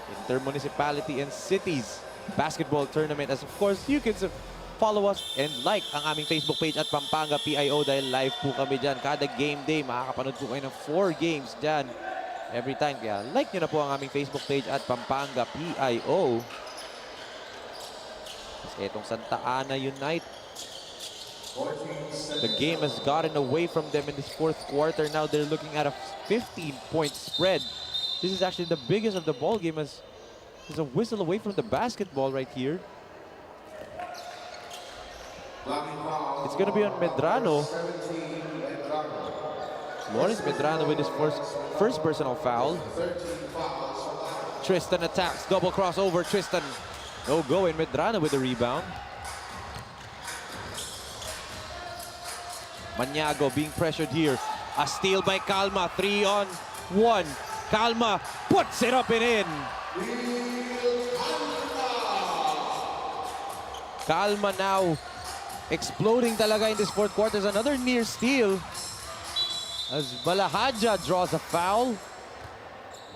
Intermunicipality and Cities Basketball Tournament. As of course, you can sub-, follow us and like ang aming Facebook page at Pampanga P I O dahil live po kami dyan. Kada game day, makakapanood po kayo ng four games dyan every time. Kaya like nyo na po ang aming Facebook page at Pampanga P I O. Tapos etong Santa Ana Unite, the game has gotten away from them in this fourth quarter. Now they're looking at a fifteen-point spread. This is actually the biggest of the ball game as there's a whistle away from the basketball right here. It's gonna be on Medrano. Lawrence Medrano with his first, first personal foul. Tristan attacks, double crossover, Tristan. No go, and Medrano with the rebound. Maniago being pressured here. A steal by Calma. Three on one. Calma puts it up and in. Calma now exploding talaga in this fourth quarter. There's another near steal as Balahaja draws a foul.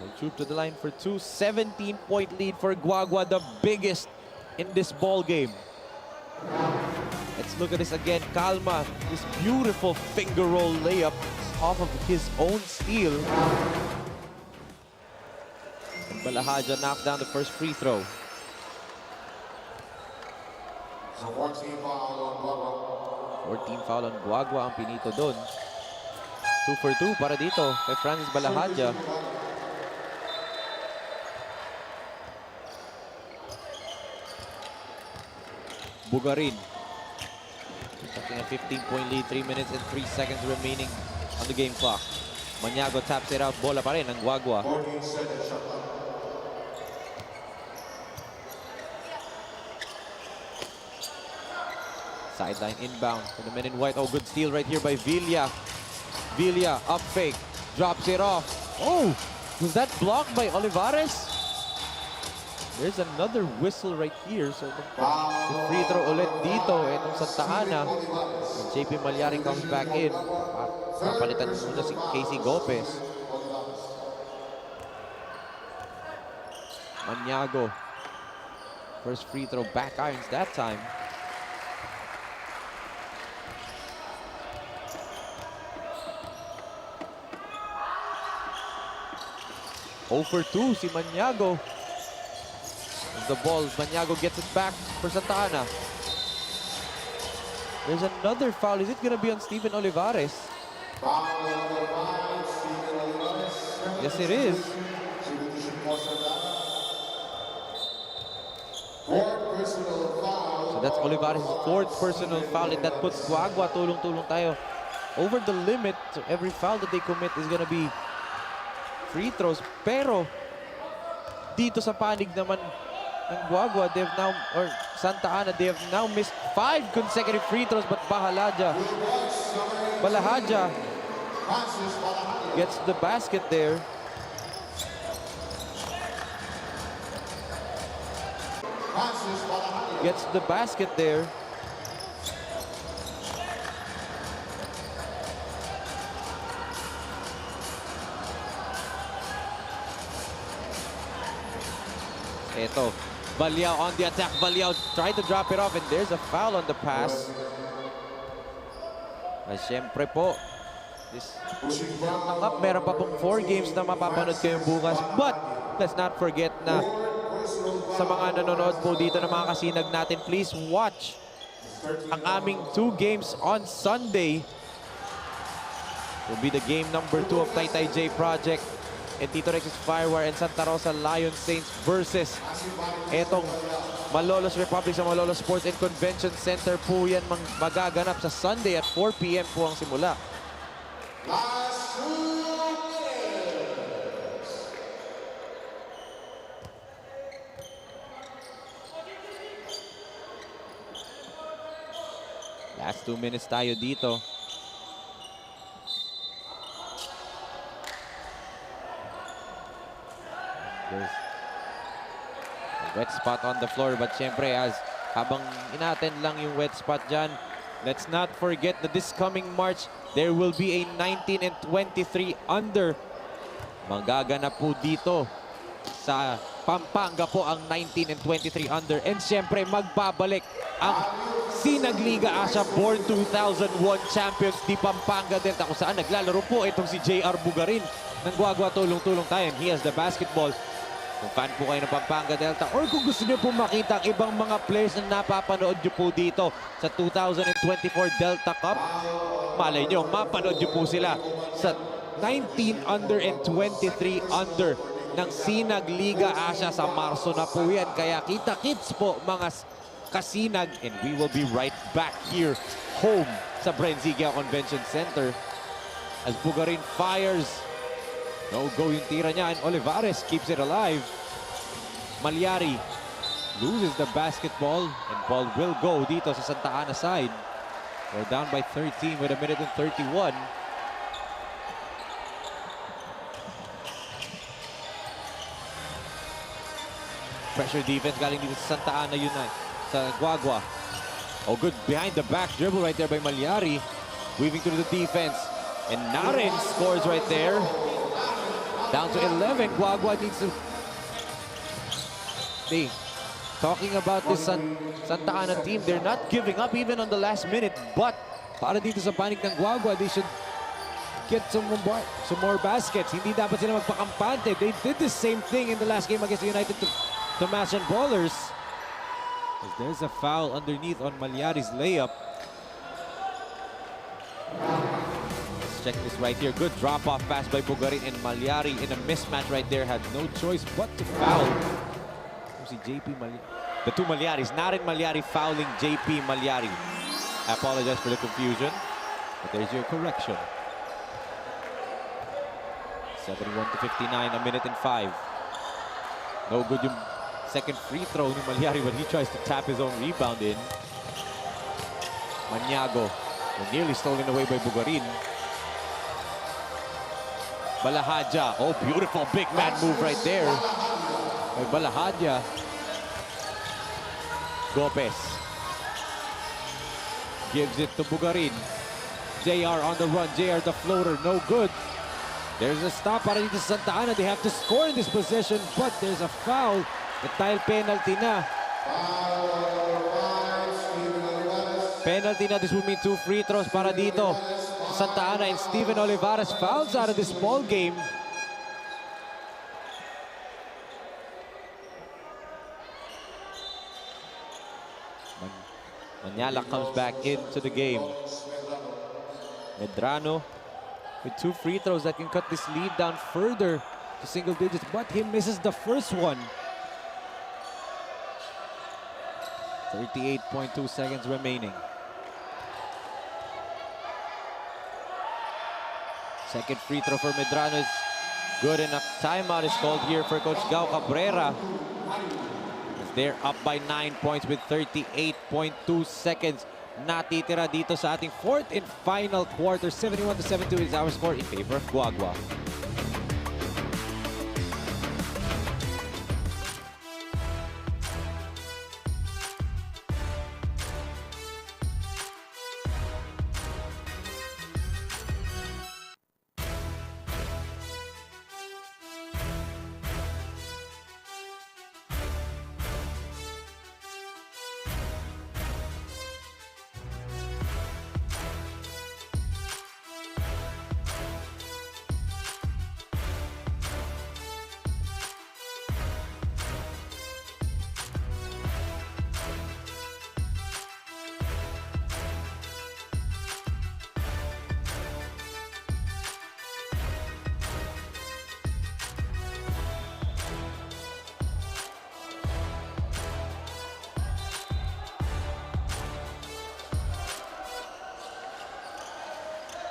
Will troop to the line for two. Seventeen-point lead for Guagua, the biggest in this ball game. Let's look at this again. Calma, this beautiful finger roll layup off of his own steal. And Balahaja knocked down the first free throw. Fourteen foul on Pinito dun. Two for two para dito kay Francis Balahaja. Bugarin. Protecting a fifteen-point lead, three minutes and three seconds remaining on the game clock. Maniago taps it out, bola pa rin ang Guagua. Sideline inbound for the men in white. Oh, good steal right here by Villa. Villa, up fake. Drops it off. Oh, was that blocked by Olivares? There's another whistle right here. So, free throw ulit dito. Etong Santa Ana. And J P Malyari comes back in. Pa-, papalitan muna si Casey Gopez. Maniago. First free throw, back irons that time. Oh for two si Maniago. The ball, Maniago gets it back for Santa Ana. There's another foul. Is it gonna be on Steven Olivares? Yes, it is. So that's Olivares' fourth personal foul, and that puts Guagua, tulong-tulong tayo, over the limit. So every foul that they commit is gonna be free throws. Pero dito sa panig naman ng Guagua, they've now, or Santa Ana, they have now missed five consecutive free throws, but bahala dya. Balahadja gets the basket there. Gets the basket there. Eto, Valiao on the attack. Valiao tried to drop it off, and there's a foul on the pass. At syempre po, this Delta Cup, meron pa pong four games na mapapanood kayo bukas. But let's not forget na sa mga nanonood po dito ng mga kasinag natin, please watch ang aming two games on Sunday. Will be the game number two of Taytay J Project and Tito Rex's Firewire and Santa Rosa Lion Saints versus etong Malolos Republic sa Malolos Sports and Convention Center po yan, mang-, magaganap sa Sunday at four p m po ang simula. Last two minutes tayo dito. There's a wet spot on the floor, but syempre, as habang inattend lang yung wet spot dyan, let's not forget that this coming March, there will be a nineteen and twenty-three under. Magaganap po dito sa Pampanga po ang nineteen and twenty-three under. And syempre, magbabalik ang Sinag Liga Asia Born two thousand one champions, the Pampanga Delta, kung saan naglalaro po itong si J R Bugarin ng Guagua. Tulong-tulong tayo. And he has the basketball. Kung fan po kayo ng Pampanga Delta or kung gusto niyo po makita ang ibang mga players na napapanood niyo po dito sa two thousand twenty-four Delta Cup, malay niyo, mapanood niyo po sila sa nineteen under and twenty-three under ng Sinag Liga Asia sa Marso na po yan. Kaya kita-kits po, mga s-, kasinag, and we will be right back here home sa Bren Ziguiao Convention Center as Bugarin fires. No go yung tira niya, and Olivares keeps it alive. Malyari loses the basketball, and ball will go dito sa Santa Ana side. We're down by thirteen with a minute and thirty-one. Pressure defense galing dito sa Santa Ana United, sa Guagua. Oh, good behind the back dribble right there by Malyari. Weaving through the defense. And Naren scores right there. Down to eleven. Guagua needs to, they, talking about this San-, Santa Ana team, they're not giving up even on the last minute. But para dito sa panig ng Guagua, they should get some more, some more baskets. Hindi dapat sila magpakampante. They did the same thing in the last game against the United T-, Tomasian Ballers. As there's a foul underneath on Malyari's layup. Let's check this right here. Good drop-off pass by Bugarin, and Malyari in a mismatch right there had no choice but to foul. Si J P Maly-, the two Malyaris, Naren Malyari fouling J P Malyari. I apologize for the confusion, but there's your correction. Seventy-one to fifty-nine, a minute and five. No good yung second free throw ni Malyari, but he tries to tap his own rebound in. Maniago, nearly stolen away by Bugarin. Balahadja. Oh, beautiful big man move right there by Balahadja. Gopez gives it to Bugarin. J R on the run. J R the floater. No good. There's a stop para dito sa Santa Ana. They have to score in this possession, but there's a foul. At dahil penalty na. Penalty na. This will mean two free throws para dito sa Santa Ana, and Steven Olivares fouls out of this ball game. Nyala comes back into the game. Medrano with two free throws that can cut this lead down further to single digits, but he misses the first one. Thirty-eight point two seconds remaining. Second free throw for Medrano is good, and a timeout is called here for Coach Gao Cabrera. As they're up by nine points with thirty-eight point two seconds natitira dito sa ating fourth and final quarter. Seventy-one to seventy-two is our score in favor of Guagua.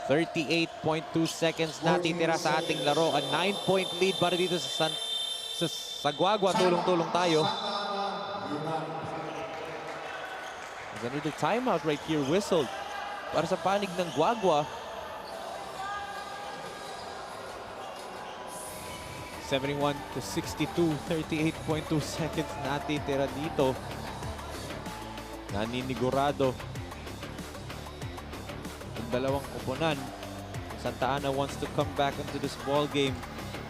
Thirty-eight point two seconds natitira sa ating laro. A nine-point lead para dito sa San, sa, sa Guagua. Tulong-tulong tayo. There's another timeout right here whistled para sa panig ng Guagua. Seventy-one to sixty-two, thirty-eight point two seconds natitira dito. Naninigurado ang dalawang koponan. Santa Ana wants to come back into this ball game.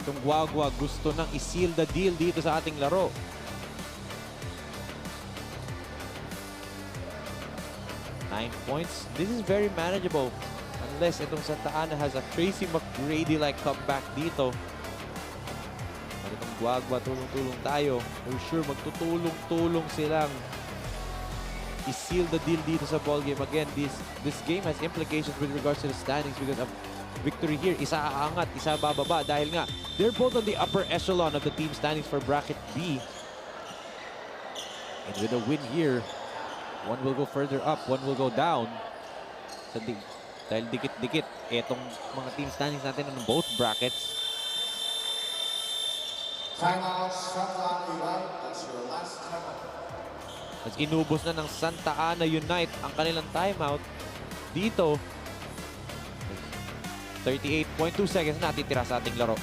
Itong Guagua gusto nang i-seal the deal dito sa ating laro. Nine points. This is very manageable. Unless itong Santa Ana has a Tracy McGrady-like comeback dito. At itong Guagua, tulong-tulong tayo. For sure, magtutulong-tulong silang i-seal the deal dito sa ball game. Again, this, this game has implications with regards to the standings because of victory here. Isa aangat, isa bababa dahil nga they're both on the upper echelon of the team standings for bracket B. And with a win here, one will go further up, one will go down. Sa di, dahil dikit-dikit etong mga team standings natin ng both brackets. Timeout, Santa Ana Unite. That's your last timeout. At inubos na ng Santa Ana Unite ang kanilang timeout dito. Thirty-eight point two seconds natitira sa ating laro.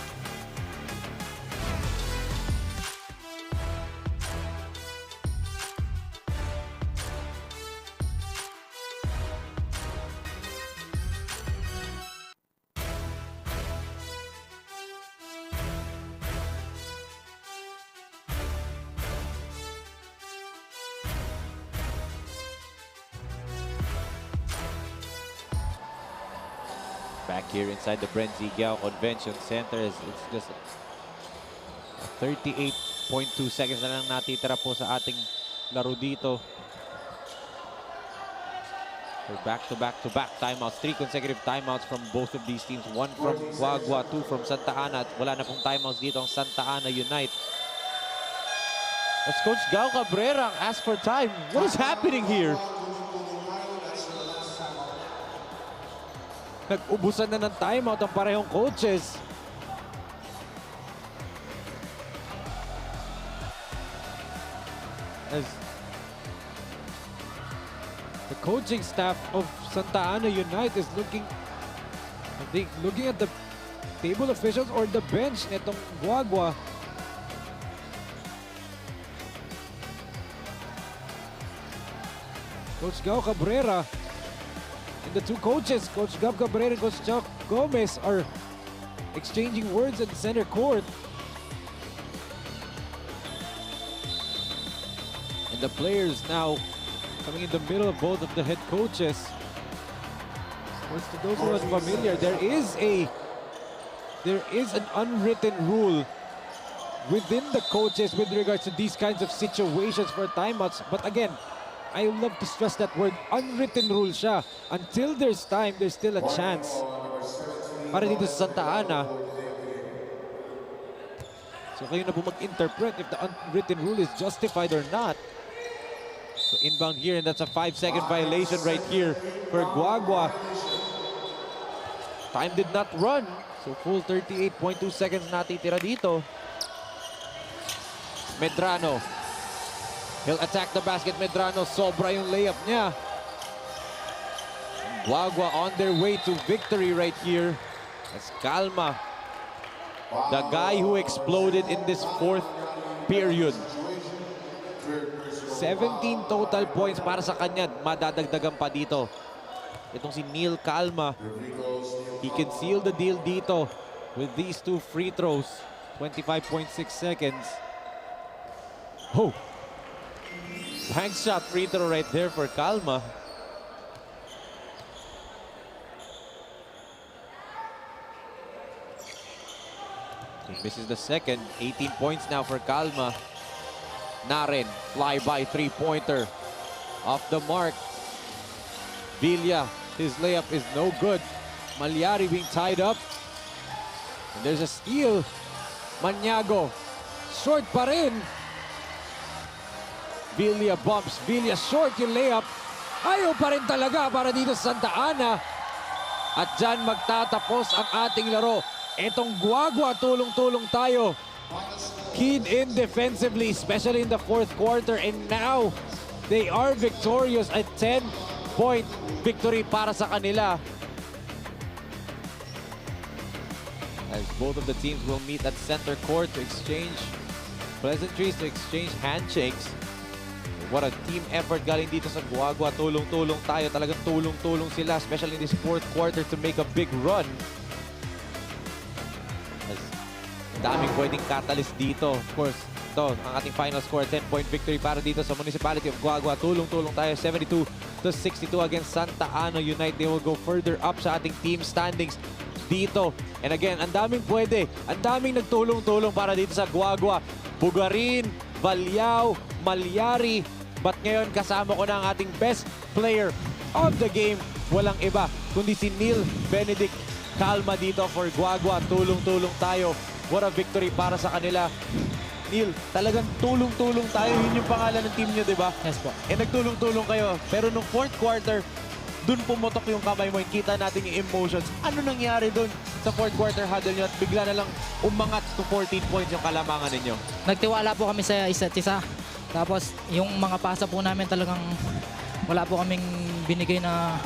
Back here inside the Bren Zigao Convention Center, is it's just thirty-eight point two seconds na lang natitira po sa ating laro dito. We're back to back to back timeouts. Three consecutive timeouts from both of these teams. One from Guagua, two from Santa Ana. At wala na pong timeouts dito ang Santa Ana Unite. As Coach Gao Cabrera asked for time. What is happening here? Nag-ubusan na ng timeout ang parehong coaches. As the coaching staff of Santa Ana Unite is looking, I think, looking at the table officials or the bench nitong Guagua. Coach Gao Cabrera and the two coaches, Coach Gab Cabrera and Coach Chuck Gomez, are exchanging words at the center court. And the players now coming in the middle of both of the head coaches. Of course, to those who are familiar, there is a, there is an unwritten rule within the coaches with regards to these kinds of situations for timeouts. But again, I love to stress that word, unwritten rule siya. Until there's time, there's still a chance. Para dito sa Santa Ana. So kayo na po mag-interpret if the unwritten rule is justified or not. So inbound here, and that's a five-second violation right here for Guagua. Time did not run. So full thirty-eight point two seconds natitira dito. Medrano. He'll attack the basket, Medrano. Sobra yung layup niya. Guagua on their way to victory right here. As Calma, the guy who exploded in this fourth period. Seventeen total points para sa kanya. Madadagdagan pa dito. Itong si Neil Calma. He can seal the deal dito with these two free throws. Twenty-five point six seconds. Oh! Bank shot free throw right there for Calma. He misses the second. Eighteen points now for Calma. Naren, fly-by three-pointer. Off the mark. Villa, his layup is no good. Malyari being tied up. And there's a steal. Maniago, short pa rin. Villa bumps, Villa short yung layup. Ayaw pa rin talaga para dito sa Santa Ana. At dyan magtatapos ang ating laro. Etong Guagua, tulong-tulong tayo. Keyed in defensively, especially in the fourth quarter. And now, they are victorious. A ten-point victory para sa kanila. As both of the teams will meet at center court to exchange pleasantries, to exchange handshakes. What a team effort galing dito sa Guagua. Tulong-tulong tayo. Talagang tulong-tulong sila, especially in this fourth quarter, to make a big run. As daming pwedeng catalyst dito. Of course, ito ang ating final score, ten-point victory para dito sa Municipality of Guagua. Tulong-tulong tayo, seventy-two to sixty-two against Santa Ana Unite. They will go further up sa ating team standings dito. And again, ang daming pwede, ang daming nagtulong-tulong para dito sa Guagua. Bugarin, Vallao, Malyari. But ngayon, kasama ko na ang ating best player of the game. Walang iba kundi si Neil Benedict Calma dito for Guagua. Tulong-tulong tayo. What a victory para sa kanila. Neil, talagang tulong-tulong tayo. Yun yung pangalan ng team nyo, di ba? Yes po. Eh, nagtulong-tulong kayo. Pero nung fourth quarter, dun pumutok yung kamay mo. Kita natin yung emotions. Ano nangyari dun sa fourth quarter huddle nyo at bigla na lang umangat to fourteen points yung kalamangan ninyo? Nagtiwala po kami sa isa't isa. Tapos yung mga pasa po namin talagang wala po kaming binigay na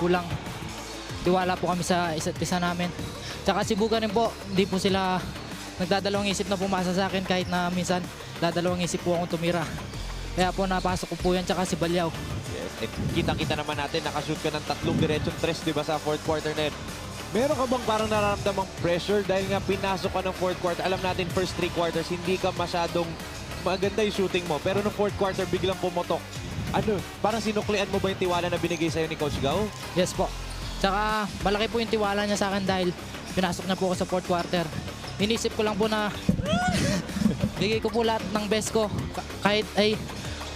kulang. Tiwala po kami sa isa't isa namin. Tsaka si Bugarin po, hindi po sila nagdadalawang isip na pumasa sa akin kahit na minsan dadalawang isip po akong tumira. Kaya po napasok ko po yan tsaka si Balyaw. Yes. Eh, kitang-kita naman natin, nakashoot ka ng tatlong diretsong tres, di ba, sa fourth quarter na yun. Meron ka bang parang nararamdamang pressure dahil nga pinasok ka ng fourth quarter? Alam natin, first three quarters, hindi ka masyadong maganda yung shooting mo. Pero nung fourth quarter, biglang pumutok. Ano, parang sinuklian mo ba yung tiwala na binigay sa'yo ni Coach Gao? Yes po. Tsaka malaki po yung tiwala niya sa akin dahil pinasok niya po ako sa fourth quarter. Inisip ko lang po na bigay ko po lahat ng best ko. Ka- Kahit ay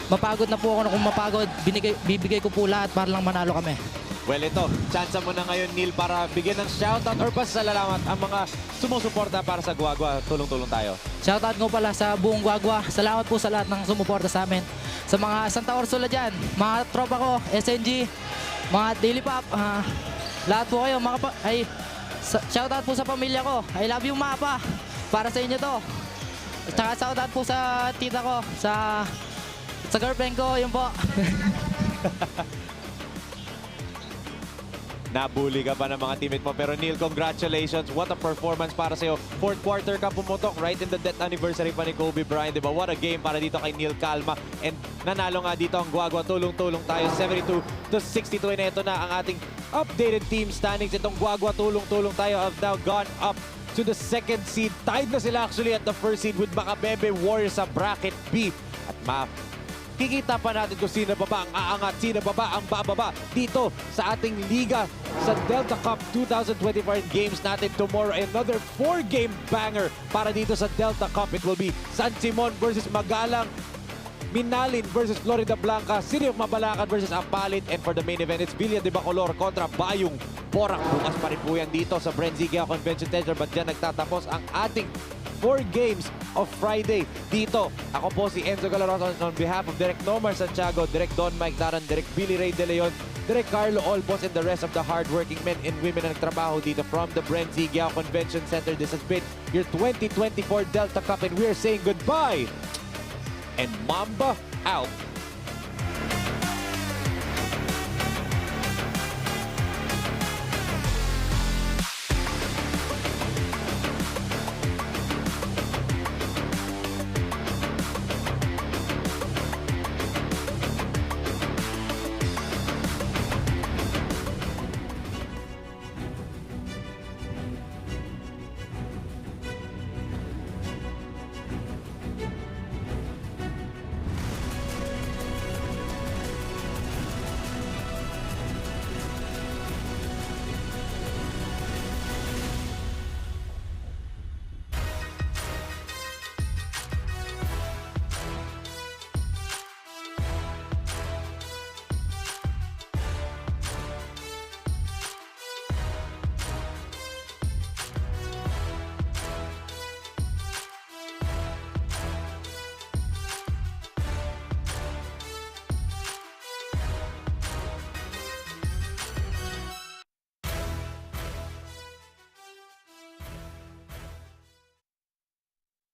mapagod na po ako na kung mapagod, binigay, bibigay ko po lahat para lang manalo kami. Well, ito, tsansa mo na ngayon, Neil, para bigyan ng shoutout or pasasalamat ang mga sumusuporta para sa Guagua. Tulong-tulong tayo. Shoutout nga pala sa buong Guagua. Salamat po sa lahat ng sumuporta sa amin. Sa mga Santa Ursula dyan, mga tropa ko, S N G, mga Daily Pop, ah, lahat po kayo, mga pa- ay, sa- shoutout po sa pamilya ko. I love you, Mapa. Para sa inyo to. Tsaka shoutout po sa tita ko, sa sa girlfriend ko, yun po. Nabuli ka pa ng mga teammate mo. Pero Neil, congratulations. What a performance para sa'yo. Fourth quarter ka pumutok, right in the death anniversary pa ni Kobe Bryant, di ba? What a game para dito kay Neil Calma. And nanalo nga dito ang Guagua. Tulong-tulong tayo, seventy-two to sixty-two. And eto na ang ating updated team standings. Itong Guagua, tulong-tulong tayo, have now gone up to the second seed. Tied na sila actually at the first seed with Macabebe Warriors sa bracket B. At ma Kikita pa natin kung sino pa ba ang aangat, sino pa ba ang bababa dito sa ating liga sa Delta Cup twenty twenty-four. Games natin tomorrow, another four-game banger para dito sa Delta Cup. It will be San Simon versus Magalang, Minalin versus Floridablanca, City of Mabalacat versus Apalit, and for the main event, it's Villa de Bacolor kontra Bayong Porac. Bukas pa rin po yan dito sa Bren Zigao Convention Center, but dyan nagtatapos ang ating four games of Friday dito. Ako po si Enzo Galarosa on behalf of Direk Nomar Santiago, Direk Don Mike Daran, Direk Billy Ray De Leon, Direk Carlo Olpos, and the rest of the hardworking men and women na nagtrabaho dito from the Bren Zigao Convention Center. This has been your twenty twenty-four Delta Cup, and we are saying goodbye and Mamba out.